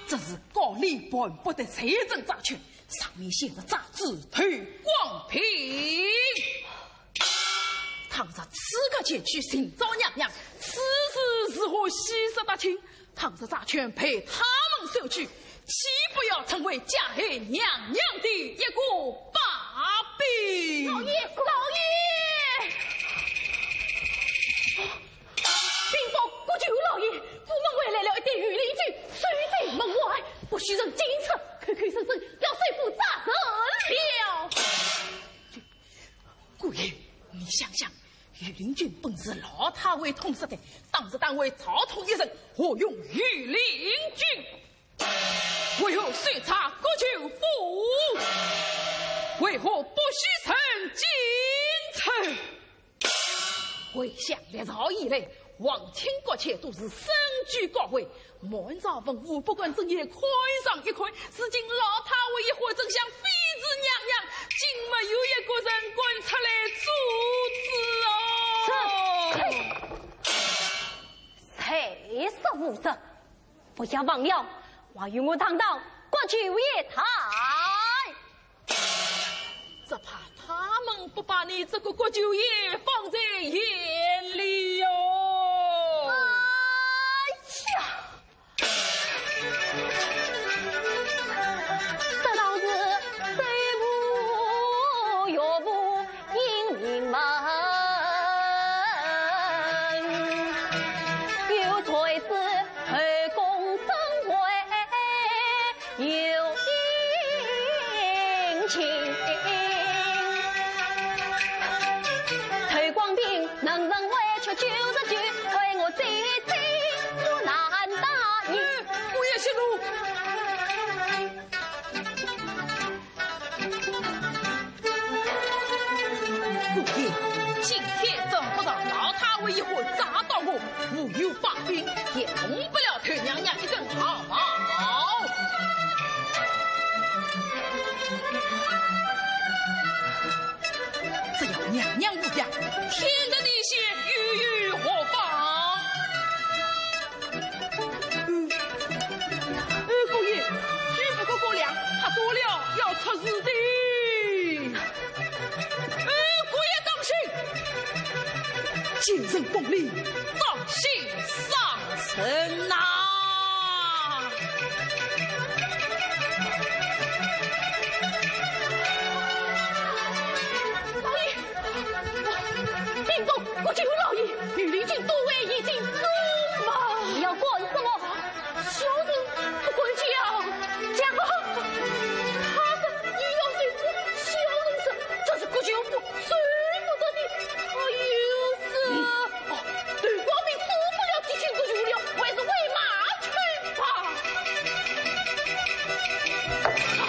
这是高丽盘剥的罪证债券，上面写着“债主头光平”。 倘若此刻前去寻找娘娘，此事如何洗刷得清？倘若债券被他们收去，岂不要成为加害娘娘的一个把柄？老爷，老爷！禀报国舅老爷，府门外来了一队御林军，守在门外，不许人进出，口口声声要收复大人了。 姑爷，你想想，御林军本是老太尉统帅的，当时单为赵通一人，何用御林军？为何搜查国舅府？为何不许人进出？回想历朝以来， 皇亲国戚都是身居高位，满朝文武不管怎样看上一看，如今老太尉一伙争相飞逐娘娘，竟没有一个人敢出来阻止哦。这，谁说无实？不要妄言，还与我堂堂国舅爷谈。 只怕他们不把你这个国舅爷放在眼里哟。哎呀！这道是谁不由不因民门，又才子后宫争位 有隐情。头光平能人为，却九十九，为我最最我难答应。姑爷息怒。 姑爷，今天怎不让老太尉一伙抓到我，无有把柄，也动不了头娘娘一根汗毛。只要娘娘无恙，天大地小又有何妨？ 嗯，呃，姑爷，举不过高梁，怕多了要出事的。呃，姑爷当心，奸臣共理，当心杀身呐！老爷， 禀报国舅老爷，御林军都尉已经走了。你要管什么？小人不敢讲。讲啊！他说你要寻死，小人说这是国舅府，谁不得的。哎呦，是啊。哦，头光明做不了提亲国舅了，还是回马去吧。啊！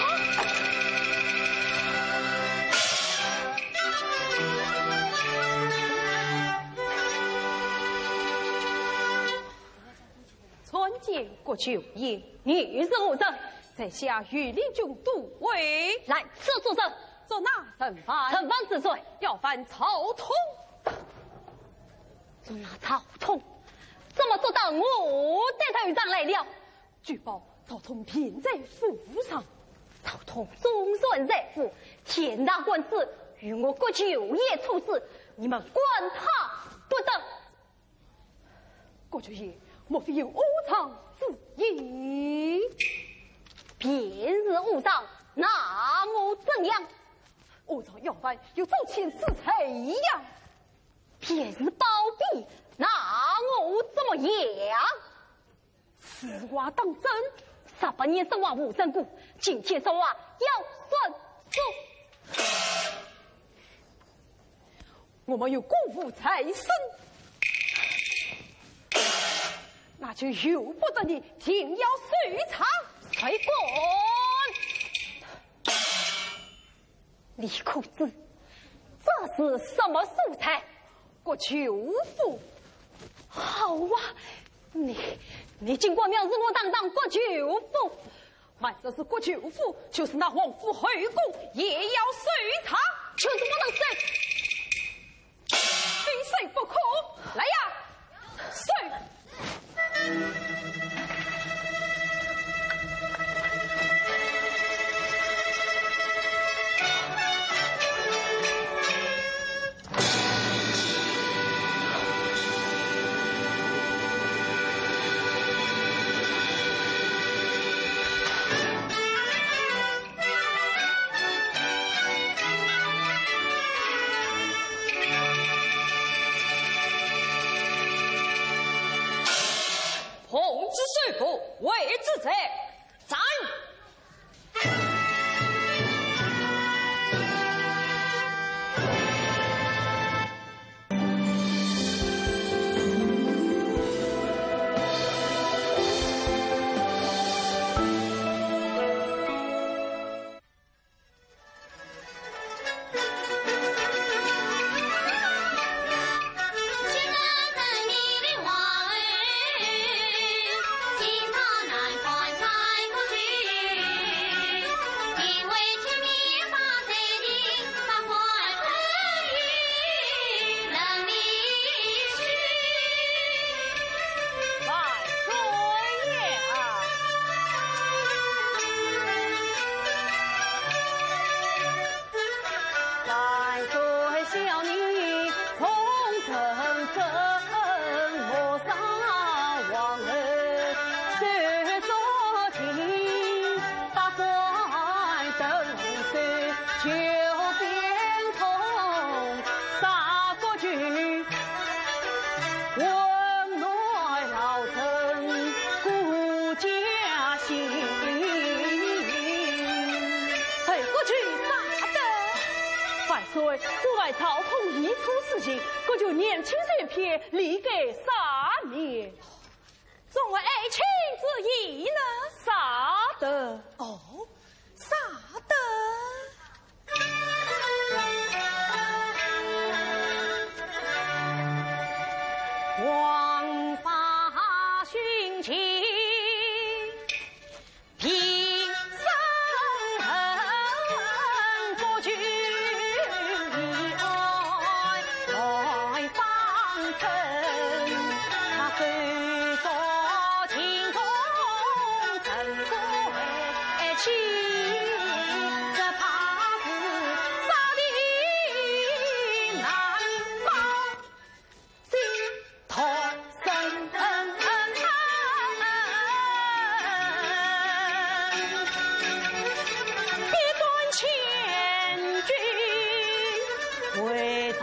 参见国舅爷。你是何人？在下御林军都尉。来，说做甚？捉拿人犯。人犯是谁？要犯赵通。捉拿赵通？怎么捉到我的头上来了？ 据报赵通便在府上。赵通总算在府，天大官司，与我国舅爷处置，你们管他不得。国舅爷，莫非有误伤之意？便是误伤，拿我怎样？误伤要犯，有重刑之罪呀。便是包庇，拿我怎么样？ 此话当真？十八年身亡无人顾，今天说话要算数。我们有姑父在身，那就由不得你，定要随查随管。 你可知这是什么素材？国舅府。好啊，你，你金光庙是我堂堂国舅府，万一是国舅府，就是那王府后宫也要搜查，就是不能搜。非搜不可，来呀，搜！ 奉旨收捕，为之者斩！ 万岁呀！万岁！小女从城镇，我上皇后手作琴，百官登水，九变通，杀国舅。 温暖老臣顾家兴。被国舅杀得。万岁，昨晚赵通一出私情，国舅念亲受骗，理该赦免。众位爱卿之意呢？杀得。哦，杀得。 王法寻情，平生恨，不求爱来方寸。他手作琴中成归期，只怕是杀的难报。 心痛深。笔断千金为上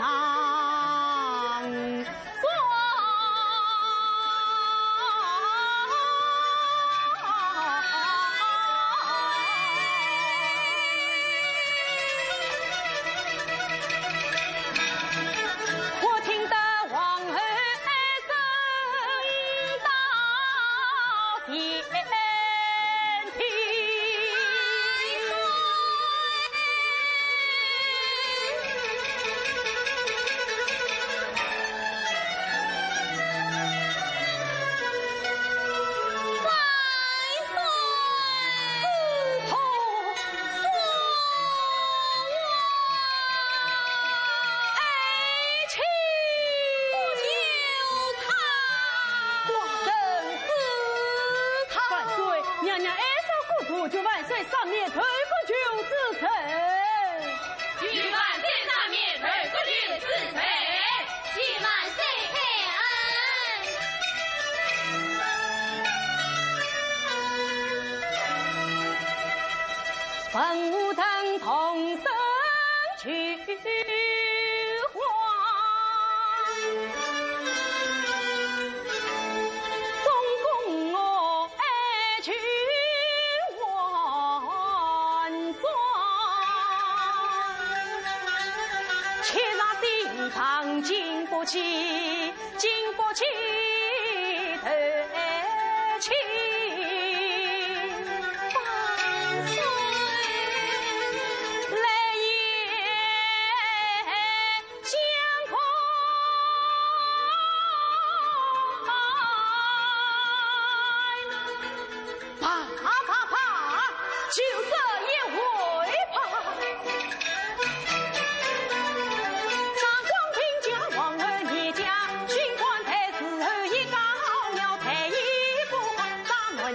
万岁，娘娘爱上国舅，求万岁赦免投国舅之罪。 求万岁赦免投国舅之罪，求万岁开恩。文武臣同声求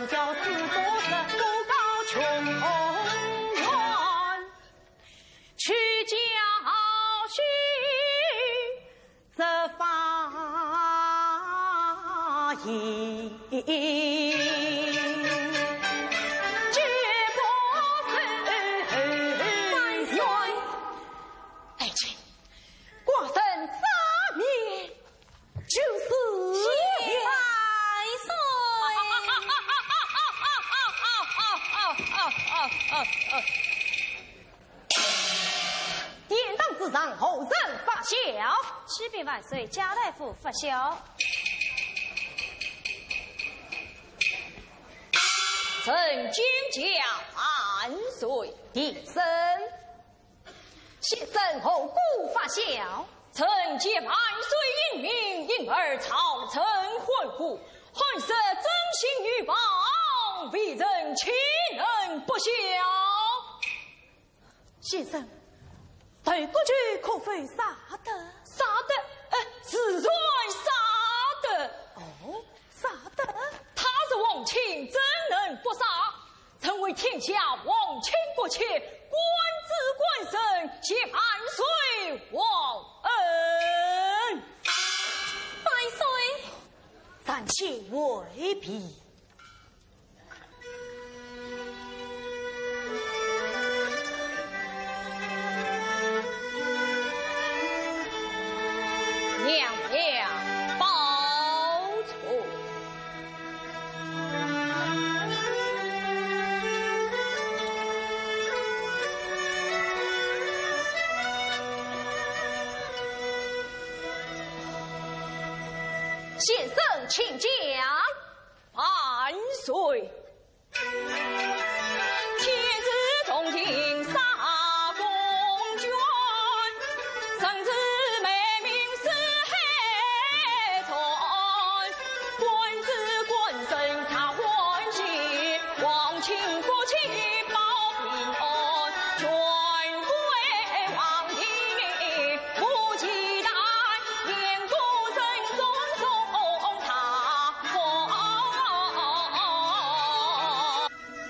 教师多得不到穷人，去教书则发言，绝不是冤。爱卿，寡人赦免。 就是。万岁！典当之上，何人发笑？启禀万岁，贾大夫发笑。臣见驾万岁。殿生。 先生何故发笑？臣见万岁英明，因而朝臣欢呼，汉室振兴于邦，微臣岂能不笑？先生，头骨头可否杀得？杀得？呃，自然杀得。哦，杀得？他是皇亲，怎能不杀？ 臣为天下皇亲国戚，官至官身，谢万岁皇恩。万岁！暂且回避。娘娘保重。 先生请讲。万岁。 天子重用杀功臣，臣子卖命四海转，官至官身他欢喜，皇亲国戚保平安，权贵皇帝 不忌惮，言古人种种大风。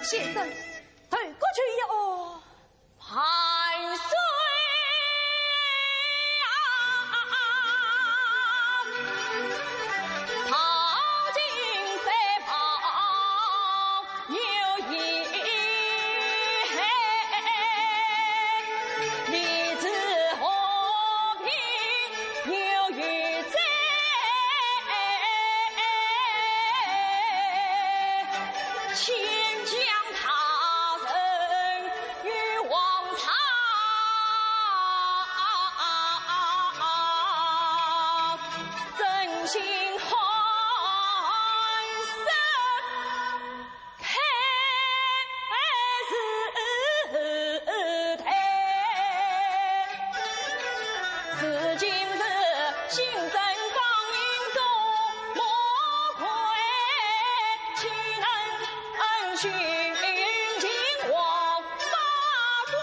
先生，头骨头一哦。万岁啊！逃进山房 有一李子和平有一哉，请将他人与王朝振兴汉室。 开时代，如今是新政放映中，莫怪岂能寻秦王法规。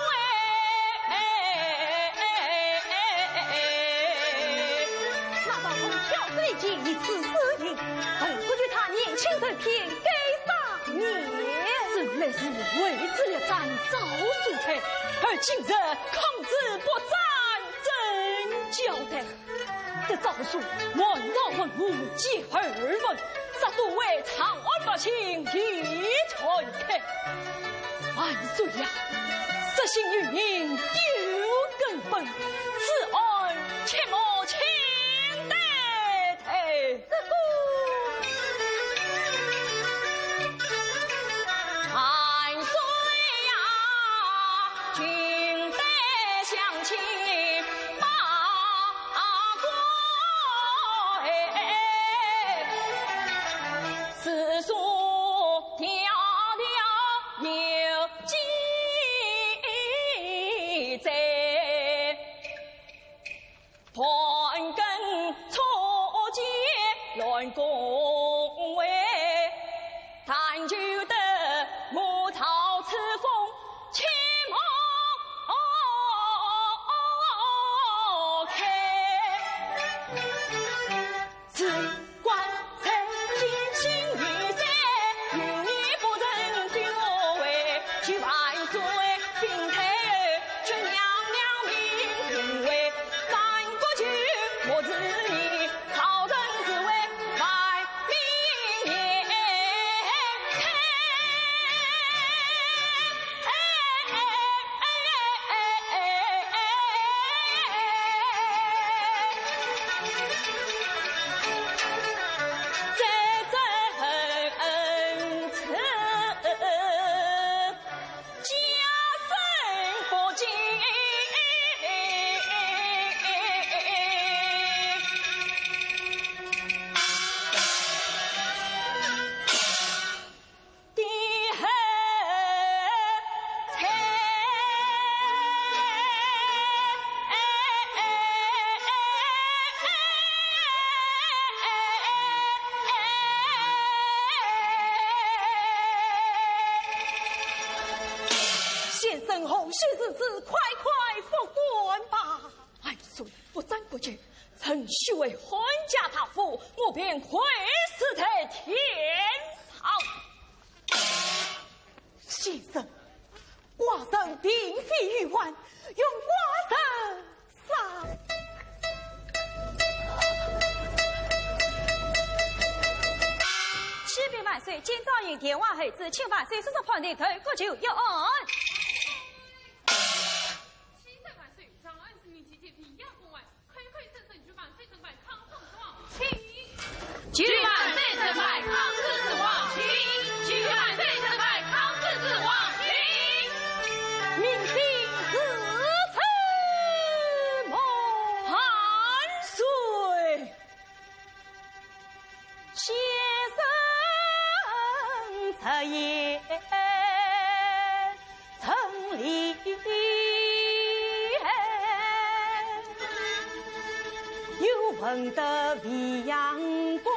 那道童挑水剑，一次死刑，何不与他年轻人篇该杀 你真乃是为之力战赵苏蔡，而今日抗旨不战，怎交代？得赵苏满朝文武皆耳闻，杀都尉长安百姓已传开。万岁呀，失信于民丢根本，此案切莫轻待。 这个万岁呀，近代乡亲八卦，四书条条有记载。 盘根错节乱恭维，但求得我朝此风气莫开。 此官在今心已在，有你何须如此？快快复官吧。万岁，不争不求，臣须为汉家大夫，我便跪死在天上。先生，寡人并非愚頑，容寡人上。启禀万岁，今朝因田王候旨，请万岁速速判定，投国舅一案。启奏万岁，上案是民间奸佞杨公案，口口声声求万岁 请。求万岁正派康子之王，请。求万岁正派康子之王，请。民心如此么？万岁！先生直言。 真理，有闻得未央公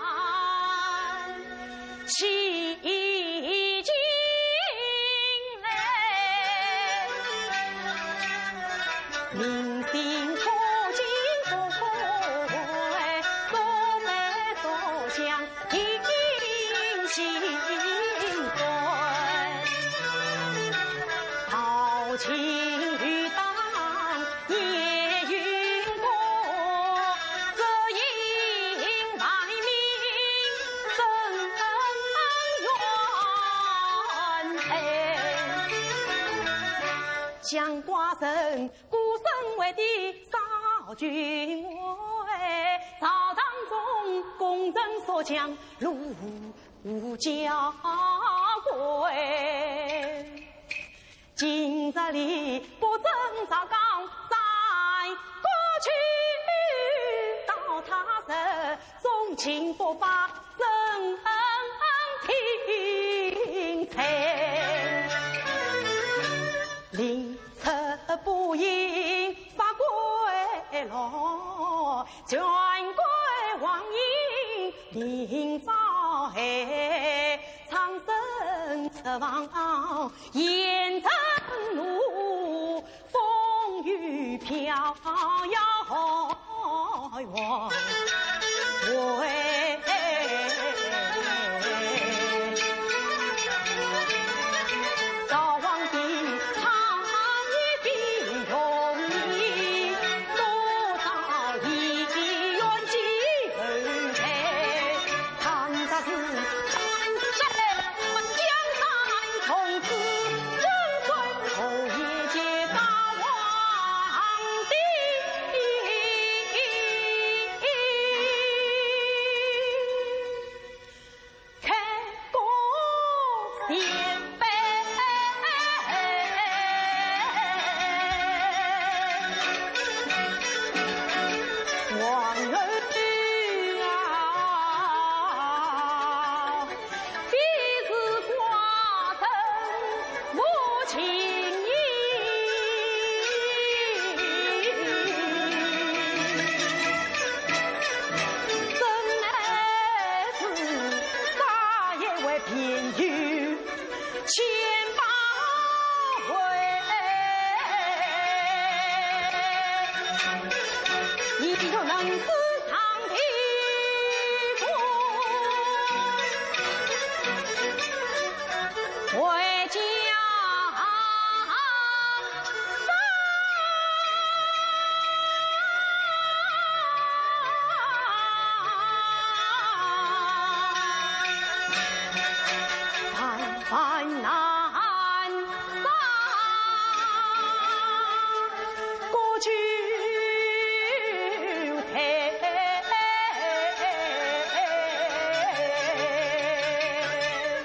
案，起进来，民心可惊可畏，所悲所想 定心肝，豪情欲当也云过，只因万民伸冤。将寡人 孤身为的少君外，朝堂中功臣所将，路无家归。今日里不准赵刚斩过去，到他日 纵情不法，怎听从？临出不应发归来，全归王爷明朝黑，苍生失望，眼睁怒 风雨飘摇，喂，赵王的抗议的容易，多少一个冤家而来，倘若是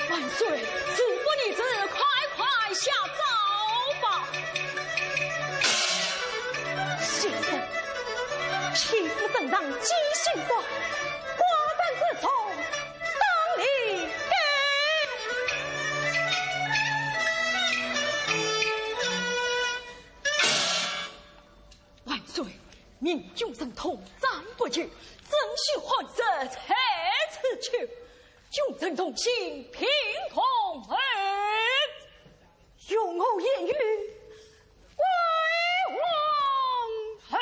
万岁，事不宜迟，快快下诏吧。先生，欺父圣上，奸臣之首，寡人之罪，当理该。 万岁，明君神通，斩不休，珍惜汉室在此秋。君臣同心，平同而。容我言语归皇后。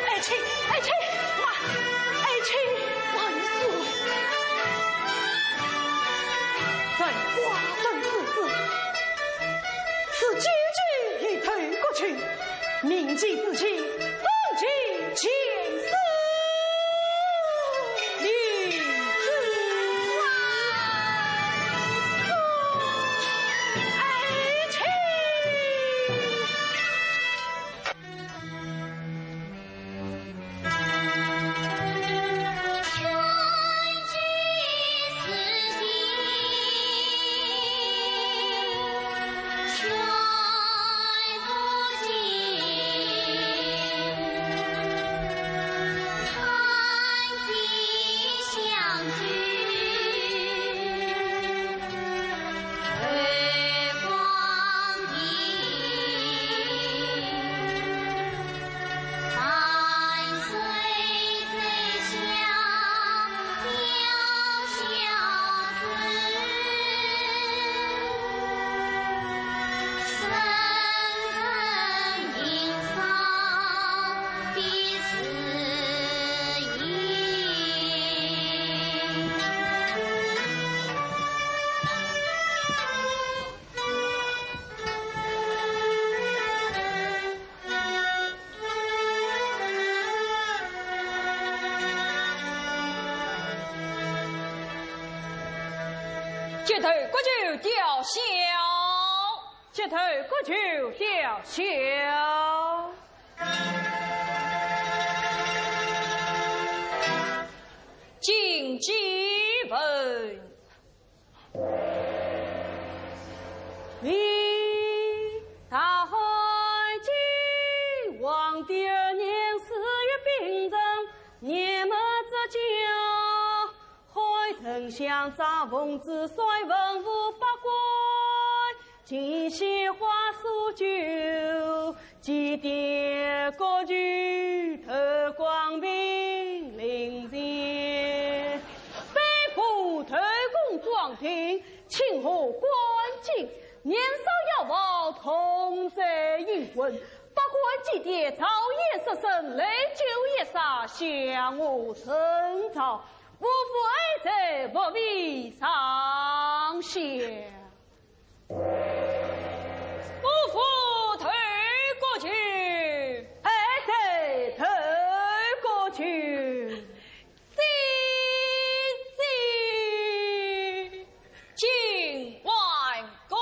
爱卿，爱卿，慢，爱卿，万岁！在寡人之子，此九九一头过去，命其自己放进前世。 接头国舅吊孝。接头各就吊销。金继文。 大汉景皇帝二年四月丙辰，年末之交，海丞相张凤之率文武百官，进献花洒酒， 祭奠各族，头光明临前。頒布头功光庭，庆贺冠军，年少有望，同在阴魂。百官祭奠，朝野失声，泪酒一洒，祥和圣朝。无父爱在，不为上下。 五府头各就，哎，对，头各就。金，金，金万过。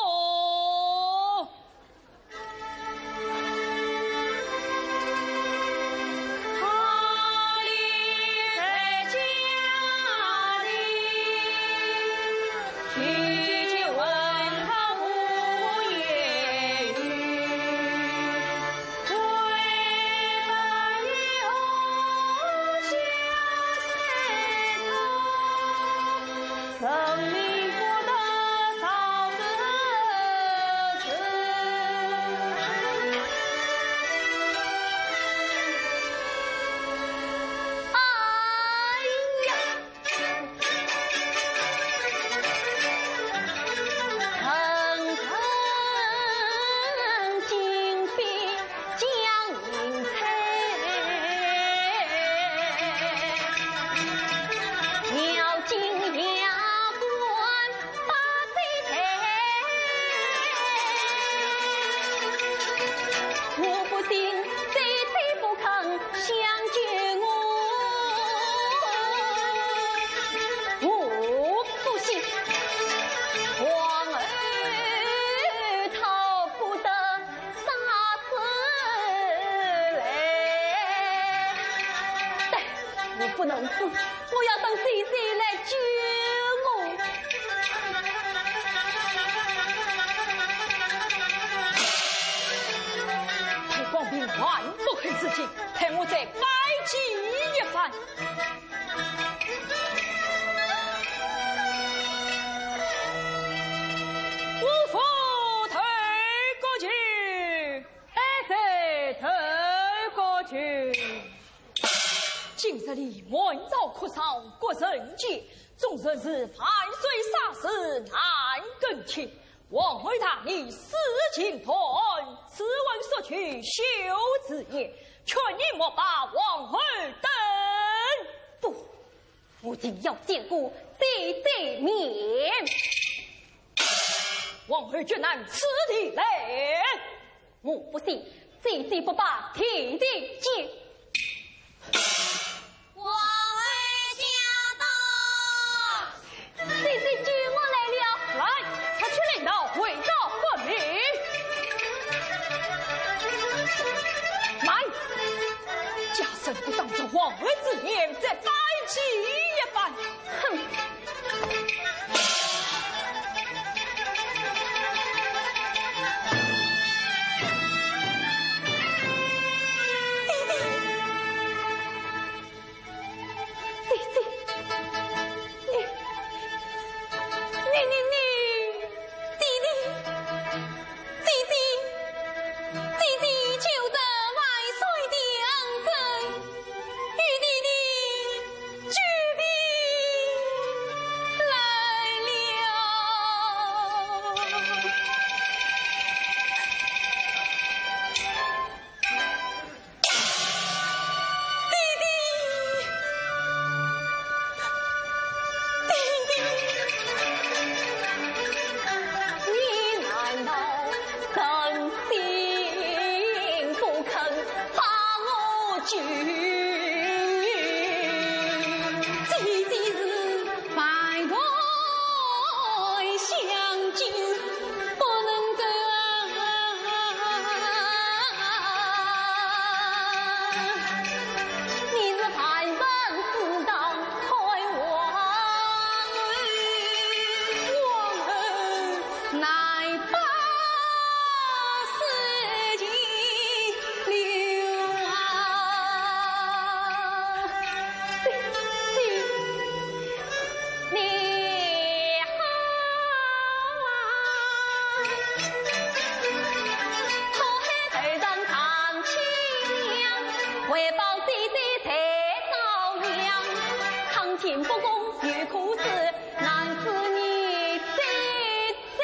我不能死，我要等姐姐来救我。待光明还不肯自尽，待我再拜祭一番。五府头各就，哎，对，头各就。 今日里满朝哭丧各人间，总算是万岁圣旨难更替。皇后大人施行断案，此案速去休迟延，劝你莫把皇后等。不，我定要见过姐姐面。皇后决难此地来。 我不信，姐姐不把天地间。王儿驾到！姐姐救我来了！来，擦去领导，回到国门。慢！假使不当着皇后之面再拜祭一番。哼！ 姐姐，你，你，你，你，弟弟，姐姐，姐姐，求得万岁的恩准，与弟弟难保四季留啊。你好，可恨头上看清凉，为报姐姐在朝阳，抗秦不攻有苦事，难死你姐姐。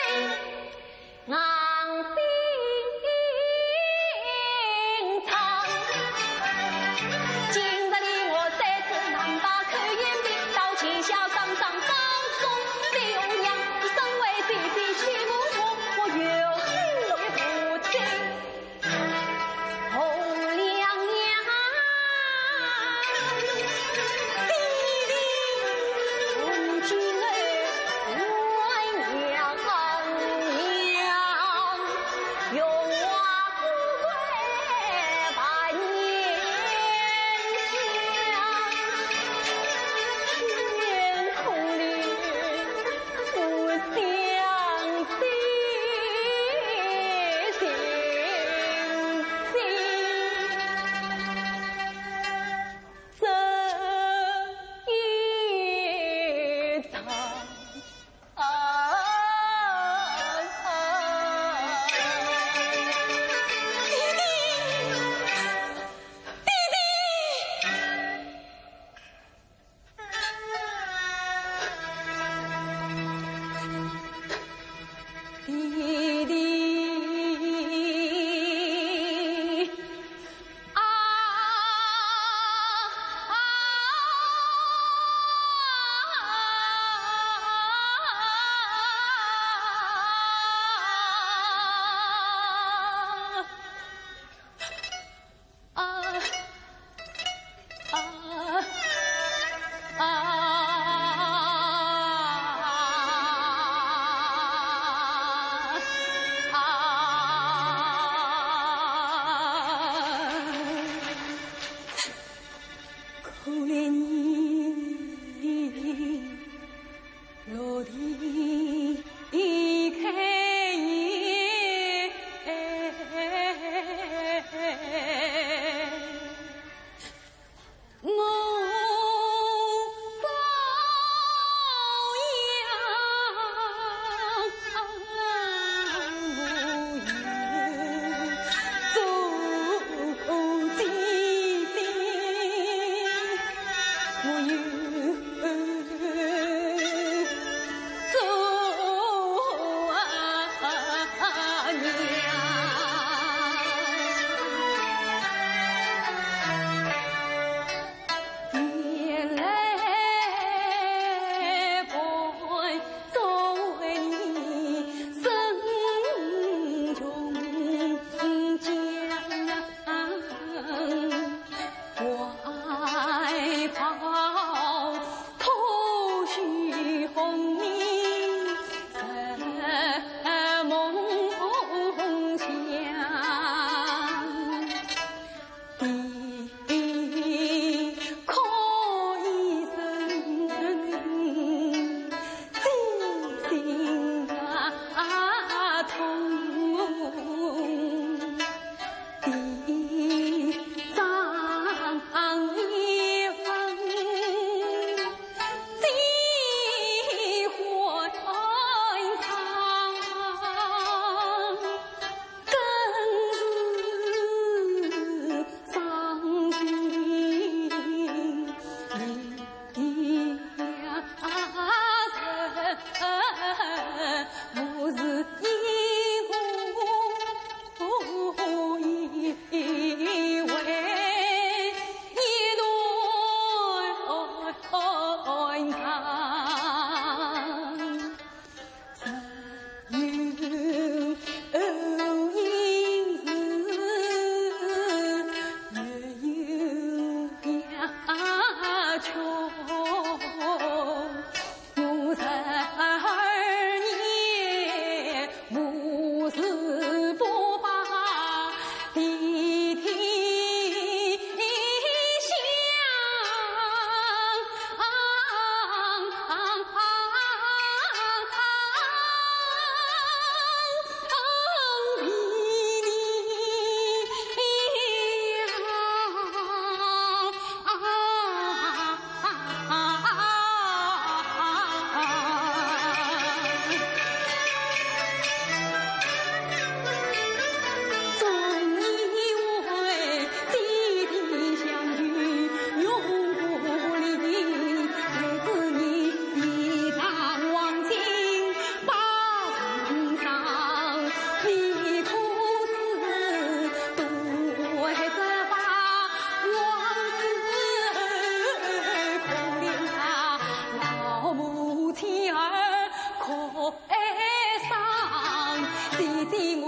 姐姐我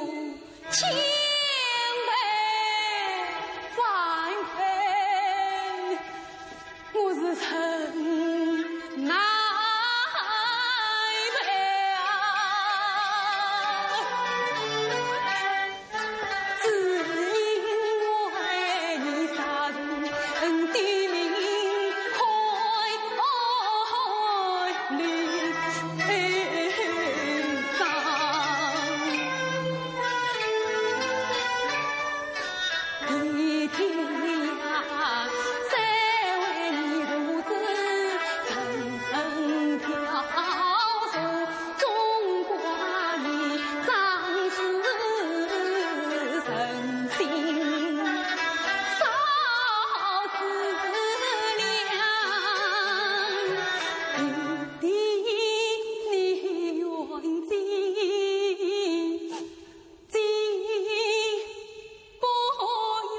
千万万分，我是真难为啊。 只因为你杀人的命，快快离开。爹爹呀，谁为你如此忍痛挑唆？ 总怪你仗势任性，烧死了爹爹你冤情，姐不愿。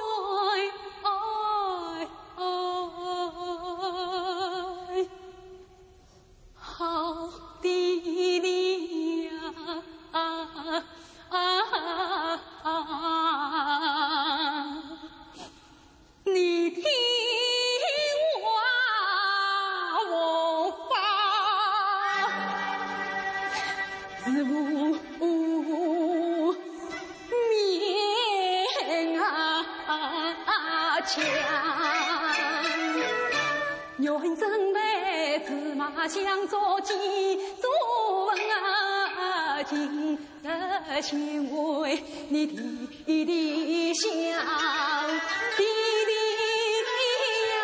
好爹爹呀，你听我话，是无面啊讲。 愿准备芝麻香做鸡做文啊，今日先为你弟弟想，弟弟呀，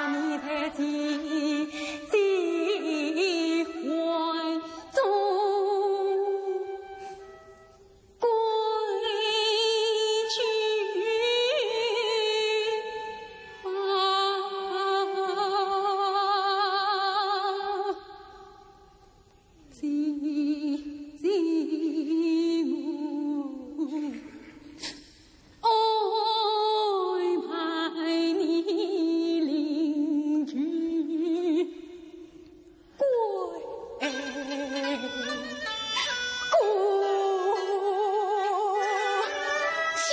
你在姐姐怀中。 规矩啊，姐姐我安排你邻居。 归故乡。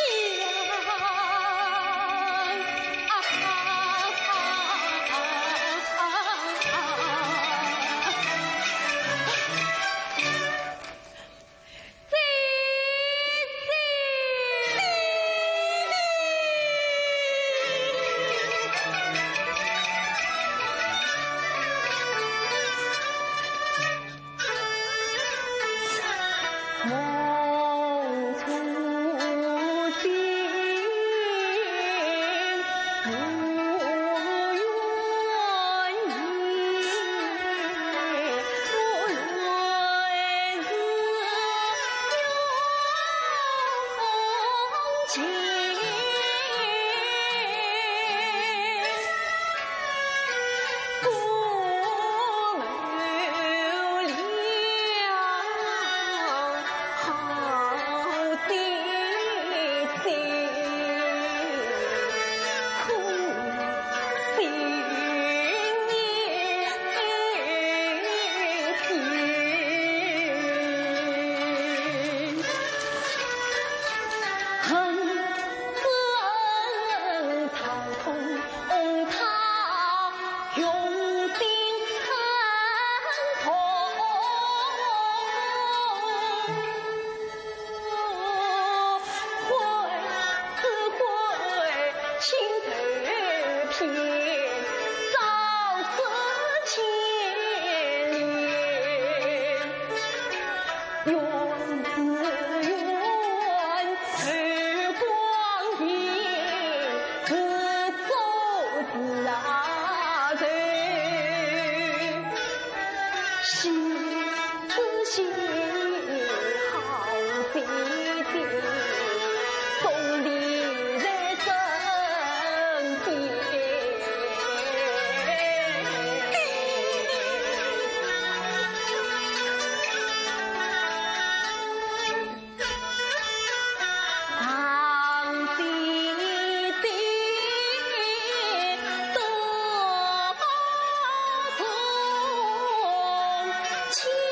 亲